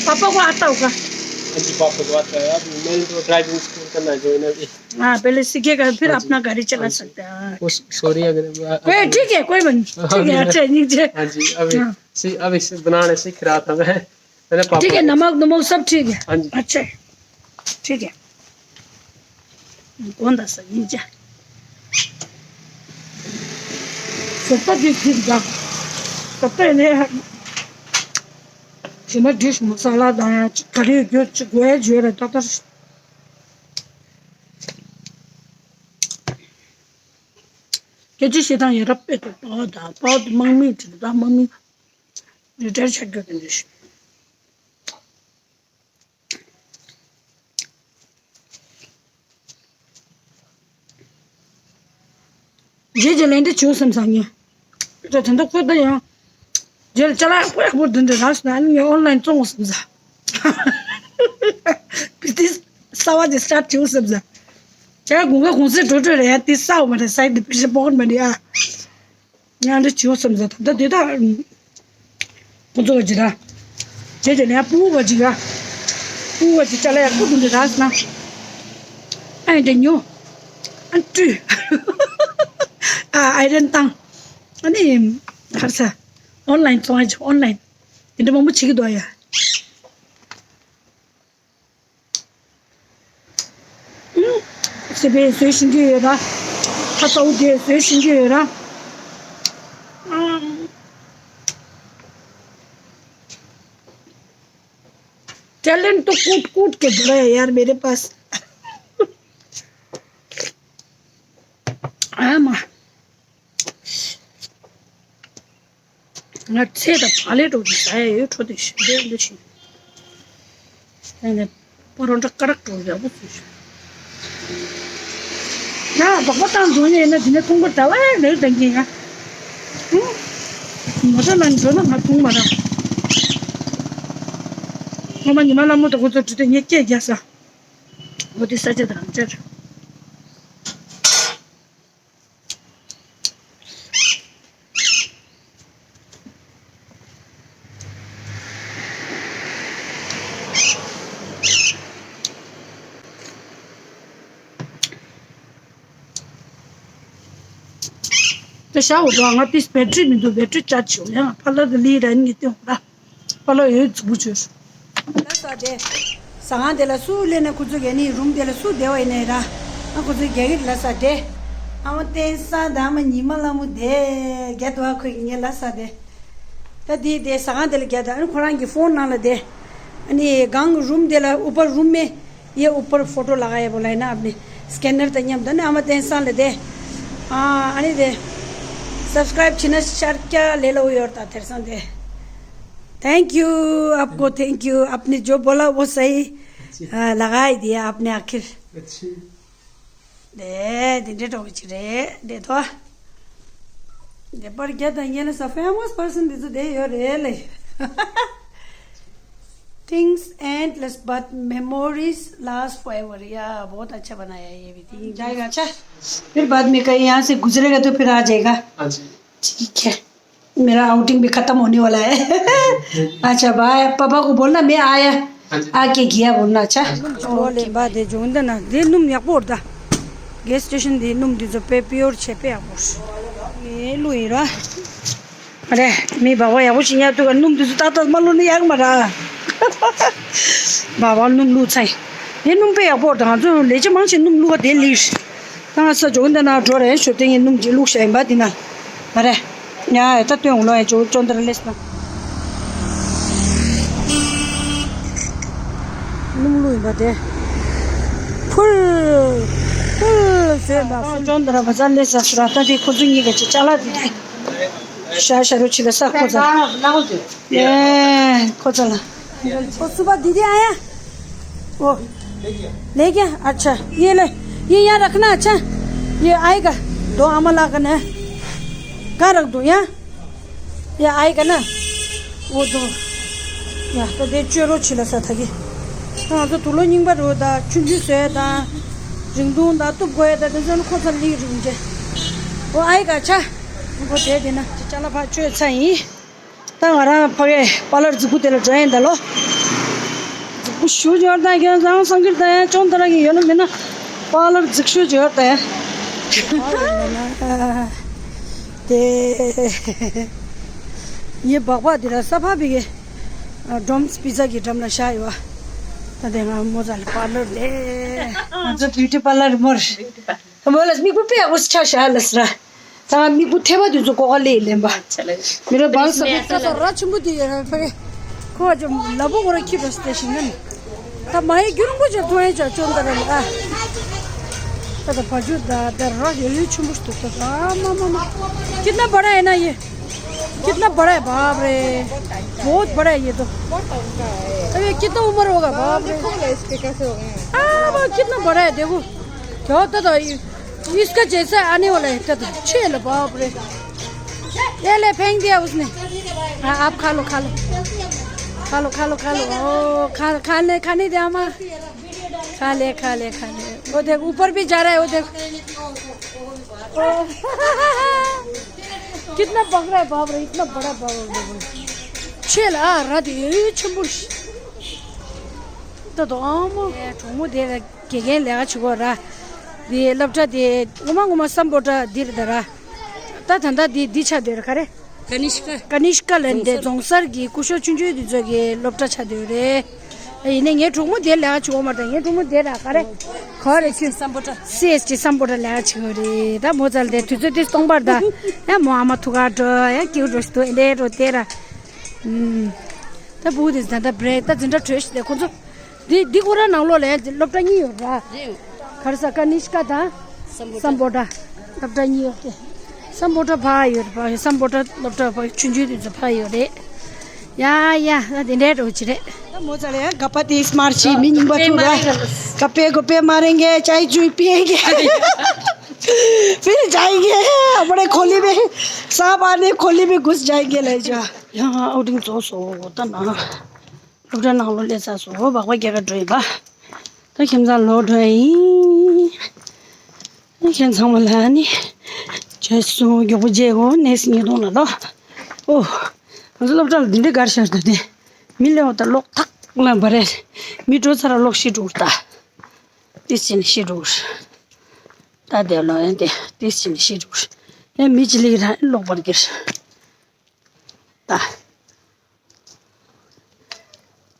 पापा को आता होगा। हाँ जी, पापा को आता है। अभी मैंने तो ड्राइविंग स्कूल करना है ज्वाइन अभी। हाँ, पहले सीखेगा, फिर अपना गाड़ी चला सकते हैं। हाँ। वो स-, सॉरी अगर, अ, कोई, ठीक है, कोई बात नहीं। ठीक है, अच्छा, नीचे। हाँ जी, अभी हाँ। सी-, अभी सी-, बनाने सीख रहा था मैं। मैंने पापा ठीक है, को नमक, नमक सब ठीक है। हाँ जी। अच्छा है। ठीक है। कौन था सर, नीचे। सबका डिश ठीक था। सबका इन्हें है। जिन्हें डिश मसाला दाया, करी जो, जो, जो रहता था। སྐད་ཆ་བཤད་སྟངས་ཡ་རབས་དཔེ་ཐོག་པའོ་ད་པའོ་དེ་དམག་མི་དྲིལ་ད་དམག་མི་རི་ཊ་ཡར་ཆགས་རྒྱུ་དེ་འདྲ་ཞིག་རྗེས་ཀྱི་ལན་འདི་བྱུང་བསམ་སང་ཉིན། ད་དེ་འདྲ་ཁོ་ད་ཡང་། རྗེས་ལ་ཅ་ལག་ཁོ་ཡག་པོ་འདི་འདྲ་རག་སོང་ན་ཨ་ནི་ངས་ཨོན་ལན་བཙོང་བསམ་ས། པི་ཏི་གསར་བ་དེ་སི་ཊར་བྱུང་བསམ་ས། ཅ་ལག་གོང་ག་གོང་ཚད་འགྲོ་འགྲོ་རེད་ཡ་དེ་གསར་བ་མ་རེད་ས་ཡི་དེ་པི་ཤ་པོ་ཀོན་མ་རེད་ཨ། ང་འདྲ་བྱུང་བསམ་ས་ད་ལྟ་དེ་དག་ཁོ་ཚོ་ག་ཅི་ར། དེ་དེ་ནས་ཕྲུ་གུ་ག་ཅི་ར། ཕྲུ་གུ་ག་ཅི་ཅ་ལག་ཡག་པོ་འདུག་འདི་རག་སོང་ན། ཨ་ཡི་འདྲ་ཉོ། ཨ་བཀྲུས། ཨ་ཨའི་རན་བཏང་། ཨ་ནི་ག་རེ་ཟ། ཨོན་ལན་བཙོང་ཨ་ཅི་ཨོན་ལན། དེ་འདྲ་མང་པོ་བྱེད་ཀྱི་འདུག་ཡ། སི་པན་བཟོས་ཤེས་ཀྱི་ཡོད་ར། ཁ་ཚ་བོ་དེ་བཟོས་ཤེས་ཀྱི་ཡོད་ར། टैलेंट तो कूट कूट के भरा है यार मेरे पास। हाँ माँ। ང་ཚེ་དང་བག་ལེབ་འགྲོ་གི་ཟ་ཡ་ཡོད་འཕྲོ་དེ་ཞིག་འདོད་འདོད་ཞིག་ཨ་ནི་པོ་རོ་འདྲ་ཀ་རག་འགྲོ་ཡག་པོ་བཟོས་ཤིག་ང་སྦག་སྦག་བཏང་འགྲོ་ཡས་ན་དེ་ནས་ཐུང་པོ་འདྲ་བ་ལས་འདང་གི་ཡ། ཧུང་། མོ་ཊ་ནང་འགྲོ་ན་ང་ཐུང་མ་རག་ངོ་མ་ཉི་མ་ལྷ་མོ་དང་ཁོ་ཚོ་འགྲོ་དུས་ངས་སྐད་རྒྱག་ས། འོ་དེ་ས་ཆ་དང་ཅར། དེ་ཤ་འུ་ཐུག་ང་ཏིས་བེ་ཊི་རི་མི་འདུག་བེ་ཊི་རི་ཅར་ཇི་བྱུང་ཡང་ཕ་ལ་དེ་ལི་ར་ནི་ཏེ་འོང་ད། ཕ་ལ་ཡོད་རྫིག་པོ་བྱོས། ལ་ས་དེ། ཟ་ཁང་དེ་ལ་སུ་སླེབས་ན་ཁོ་ཚོ་ག་ནི་རུམ་དེ་ལ་སུ་བསྡད་པ་ཡིན་ནའི་ར། ཨ་ཁོ་ཚོ་རྒྱ་གི་ལ་ས་དེ། ཨ་མ་བསྟན་ས་དང་ཨ་མ་ཉི་མ་ལྷ་མོ་དེ། རྒྱ་དུ་ཨ་ཁོས་ངའི་ལ་ས་དེ། ད་དེ་དེ་ཟ་ཁང་དེ་ལ་རྒྱ་དུ་ཨ་ནི་ཁོ་རང་གི་ཕོན་ནང་ལ་དེ། ཨ་ནི་གང་རུམ་དེ་ལ་ཨུ་པ་རུམ་མེ། ये ऊपर फोटो लगाया बोला है ना आपने, स्कैनर तो नहीं हम तो ना हम टेंशन लेते। हाँ, अरे दे। सब्सक्राइब छिना शर्क्या ले लो योर ता तेरे संग दे। थैंक यू आपको, थैंक यू। आपने जो बोला वो सही, अच्छी। हाँ, लगा ही दिया आपने आखिर। अच्छी। दे, दिन दे टोक चिरे, दे तो। दे पर क्या था ये ना, सब फेमस पर्सन दे तो दे योर रे ले। Things endless but memories last forever। या, बहुत अच्छा बनाया ये भी। ठीक जाएगा, अच्छा। फिर बाद में कहीं यहाँ से गुजरेगा तो फिर आ जाएगा। हाँ जी। ठीक है। मेरा आउटिंग भी खत्म होने वाला है। अच्छा, बाय। पापा को बोलना मैं आया। हाँ जी। आके गया बोलना, अच्छा। ཨོ་ལེ་བ་དེ་ཇོན་ད་ན་དེ་སྣུམ་ཡག་པོ་རེད་ད། གེ་སི་སི་ཊེ་ཤན་དེ་སྣུམ་དེ་ཚོ་དཔེ་པིའོར་བྱས་དཔེ་ཡག་པོ་རེད། ངའི་ལུས་ཡིན་ར། རེད། མི་སྦག་སྦག་ཡག་པོ་ཞིག་ཉར་ཐུབ་ག་སྣུམ་དེ་ཚོ་ཏག་ཏག་མ་བླུགས་ན་ཡག་མ་རེད། སྦག་སྦག་སྣུམ་བླུགས་ཚར་ཡིན། དེ་སྣུམ་དཔེ་ཡག་པོ་རེད་ད། ང་ཚོ་ལས་བྱེད་མང་ཆེ་སྣུམ་བླུགས་པ་དེ་ལེགས་རེད། ད་ང་ས་འཇོག་འདི་ན་འགྲོ་རེད་ཞོ་ཏེ་ངས་སྣུམ་གྱིས་བླུགས་བཞག་ཡིན་པ་འདི་ན། མ་རེད། ཡ་ད་སྟོན་འོང་ལོ་ཡ་ཅོ་ཅོ་འདི་ར་ལེས་ན། སྣུམ་བླུགས་ཡིན་པ་དེ། ཕུལ། ཕུལ་ཟེར་ན་ཕུལ། ཅོ་འདི་ར་བ་ཙ་ལེས་ས་སུ་ར་ད་དེ་ཁོ་ཚོ་གཉིས་ཀ་ཅིག་ཅ་ལག་དེ་དེ། ཤ་ཤ་རུ་ཆི་ལ་ས་ཁོ་ཚ། ཨེ་ཁོ་ཚ་ལ། ओ सुबह दीदी आया। ओ लेके। अच्छा, ये ले। ये यहाँ रखना। अच्छा, ये आएगा। दो अमला का ना। कहाँ रख दूँ? यहाँ। ये आएगा ना। वो दो। या तो दे चोरो छिला सा था कि। हाँ तो तुलो निंग बार होता चुंजू से था। रिंगदून दा तुप गोया दा दजन को था ली रिंजे। वो आएगा। अच्छा, वो दे देना। चला भाई चो सही। ད་ང་རང་ཕ་གིའི་པཱ་ལར་རྫིག་པོ་དེ་ལ་འགྲོ་ཡིན་ད་ལོ། རྫིག་པོ་ཞུ་ཅོར་ད་ཁྱོད་ཚང་སང་གིར་ད་ཡང་ཅོང་ད་ར་གི་ཡོད་ན་མིན་ན་པཱ་ལར་རྫིག་ཤོས་ཅོར་ད་ཡང་། དེ་ངའི་སྦག་སྦག་དེ་ལ་ས་ཕ་བི་གི་ཌོམ་སི་པི་ཛ་གི་འགྲམ་ལ་བཞག་ཡོད་པ། ད་དེ་ང་མོ་ཚ་ལ་པཱ་ལར་ལས། ང་ཚོ་བིའུ་ཊི་པཱ་ལར་མོར། མོ་ལ་མིག་པོ་དཔེ་ཡག་པོ་ཆགས་ཤག་ལ་སི་ར། ད་མིག་པོ་ཐེ་བ་དེ་ཚོ་ཀོ་ཀ་ལེ་ལེན་པ། མི་ར་བང་ས་ཀ་ས་ར་ཆུན་པོ་དེ་ཡོད་ར་ཕ་གི། ཁོ་ཅོ་ལ་བུ་ཁོ་ར་ཁྱི་ར་སྟེ་ཞིང་ནན། ད་མ་ཡི་རྒྱུན་པོ་ཅོ་ཐོང་ཡ་ཅོ་ཅོ་འདི་ར་ལ་ཨ། ད་ད་བ་ཇུ་ད་ད་ར་ཡོད་ཡོད་ཆུན་པོ་ཞིག་ཏུ་ད་ཨ་མ་མ་མ། कितना बड़ा है ना ये। कितना बड़ा है बाप रे। बहुत बड़ा है ये तो। अरे कितना उम्र होगा बाप रे। देखो ना इसके कैसे हो गए हैं। हाँ, वो कितना बड़ा है देखो। क्या होता था ये? इसका जैसा आने वाला है, तो छे लो, बाप रे। ये ले, फेंक दिया उसने। हाँ, आप खा लो, खा लो। खा लो, खा लो, खा लो। ओ, खा, खाने, खाने दे, अम्मा। खा ले, खा ले, खा ले। वो देख, ऊपर भी जा रहा है, वो देख। ओ। कितना पकड़ा है, बाप रे, इतना बड़ा, बाप रे, बाप रे। छे ला, रात ये छमुश। तो, तो, अम्मा। ये, ठोमो दे དགེ་རྒན་ལས་ཀ་བྱེད་གོ་ར། འདི་སློབ་གྲྭ་དེ་ངོ་མ་ངོ་མ་སམ་བྷོ་ཊ་འདིར་ད་ར། ད་ད་ལྟ་འདི་འདི་ཆགས་བསྡད་ར་ག་རེ། ཀ་ནི་ཤ་ཀ། ཀ་ནི་ཤ་ཀ་ལབ་འདི་རྫོང་སར་གྱི་སྐུ་ཞབས་ཆུང་ཆུང་འདི་ཚོ་གི་སློབ་གྲྭ་ཆགས་བསྡད་རེད། ཡིན་ནའི་ངའི་གྲོགས་མོ་དེ་ལས་ཀ་བྱེད་གོ་མ་རེད། ངའི་གྲོགས་མོ་དེ་ར་ག་རེ། ག་རེ་ཁྱོད། སམ་བྷོ་ཊ། སི་ཨེས་ཊི་སམ་བྷོ་ཊ་ལས་ཀ་བྱེད་གོ་རེད། ད་མོ་ཚ་ལ་དེ་དུས་ཚོད་དེ་སྟོང་པར་ད། ཡ་མོ་ཨ་མ་ཐུག་ག་འགྲོ་ཡ་སྐྱིད་འགྲོ་ཞིག་འདུག་ཨེ་འདྲའི་འགྲོ་དེ་ར། ད་བུ་དེ་ད་ལྟ་བྷི་རེག་ད་འཛིན་གྲྭ་གྲོལ་ཞིག་དེ་ཁོ་ཚོ། འདི་འདི་ཁོ་རང་ནང་ལོགས་ལ་སློབ་གྲྭ་གཉིས་ཡོད་ར། རེད། ག་རེ་ཟ་ཀ་ནི་ཤ་ཀ་དང་། སམ་བྷོ་ཊ། སམ་བྷོ་ཊ། སློབ་གྲྭ་གཉིས་ཡོད་དེ། སམ་བྷོ་ཊ་ཕ་ཡོད་ར་ཕ་སམ་བྷོ་ཊ་སློབ་གྲྭ་ཕ་ཆུང་ཆུང་དེ་ཚོ་ཕ་ཡོད་རེད། ཡ་ཡ་ད་དེ་འདྲའི་འགྲོ་ཅི་རེད། ད་མོ་ཚ་ལ་ཡ་ག་པ་དེ་སྨར་ཤི་མི་རྙིང་པ་ཐུག་ར། ག་པེ་གོ་པེ་མ་རེང་གེ་ཅའི་ཅུའི་པིའེ་གེ། फिर जाएंगे अपने खोली में। सांप आने खोली में घुस जाएंगे ले जा। यहाँ आउटिंग तो सो होता ना। སློབ་གྲྭ་ནང་ལོགས་སླེབས་ཚར་སོང་། སྦག་སྦག་རྒྱག་ག་འགྲོ་ཡིན་པ། ད་ཁྱིམ་ཚང་ལོག་འགྲོ་ཡིན། ཁྱེད་ཚང་མ་ལ་ནི་བྱས་སོང་། མགྱོགས་པོ་བྱས་གོ། ནེག་སི་ཉིས་སྟོང་ལ་ལོ། ཨོ། ང་ཚོ་སློབ་གྲྭ་ལ་འདི་འདྲའི་གར་ཤར་འདུག་སྟེ། མི་སླེབས་པ་ད་གློག་ཐག་ལ་འབར་རེད། མི་འགྲོ་ཚར་གློག་ཤི་འགྲོ་གི་རེད་ད། ཏིས་ཅིན་ཤི་འགྲོ་གི་རེད། ད་དེ་ལོ་ཡན་དེ་ཏིས་ཅིན་ཤི་འགྲོ་གི་རེད། ཡང་མི་ཅི་ལིག་ར་གློག་འབར་གི་རེད། ད།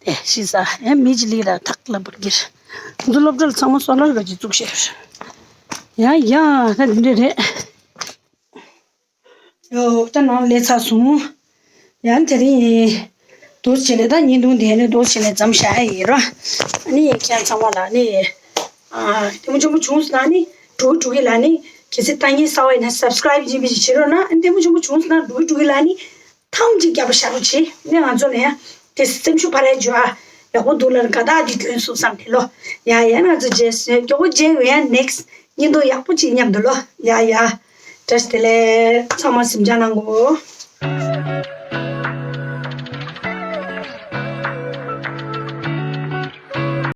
དེ་ཤི་ས་ཡང་མི་ཅི་ལིག་ར་ཐག་ལ་འབར་གི་རེད། ང་ཚོ་སློབ་གྲྭ་ལ་ཚང་མ་སོ་ལར་ག་ཅིག་བཙུགས་ཤེས་རེད། ཡ་ཡ་ད་འདི་འདྲ་རེད། ཡོ་ད་ནང་སླེབས་ཚར་སོང་། ཡང་དེ་རིང་དུས་ཆེན་ལ་ད་ཉིན་དུང་དེ་ནས་དུས་ཆེན་ལ་འཛོམས་བཞག་ཡ་ཡིན་རོ། ཨ་ནི་ཁྱེད་ཚང་མ་ལ་ནི་ལྟད་མོ་ཆེན་པོ་བྱུང་སོང་ན་ནི་འགྲོ་གི་འགྲོ་གི་ལ་ནི། གལ་སྲིད་ལྟ་མཁན་གསར་པ་ཡིན་ན་སབ་སི་ཀ་རེབ་ཅིག་བྱེད་རོགས་གནང་། ལྟད་མོ་ཆེན་པོ་བྱུང་སོང་ན་འགྲོ་གི་འགྲོ་གི་ལ་ནི་ཐམས་ཅད་རྒྱབ་པ་བཞག་རོགས་བྱེད། ནི་ང་ཚོ་ལ་ཡང་དེ་སེམས་ཤུགས་འཕར་ཡ་འཇོག་ཨ། ཡག་པོ་འདུག་ལ་དགའ་རྟགས་འདི་ཐོན་སོང་བསམ་ནས་ལོ། ཡ་ཡ་ང་ཚོ་རྗེས་སུ་མགྱོགས་པོ་མཇལ་ཡོང་ཡ། ནེག་སི་ཉིན་དུ་ཡག་པོ་ཅིག་མཉམ་དུ་ལོ། ཡ་ཡ། བཀྲ་ཤིས་བདེ་ལེགས། ཚང་མ་གཟིམ་འཇག་གནང་གོ།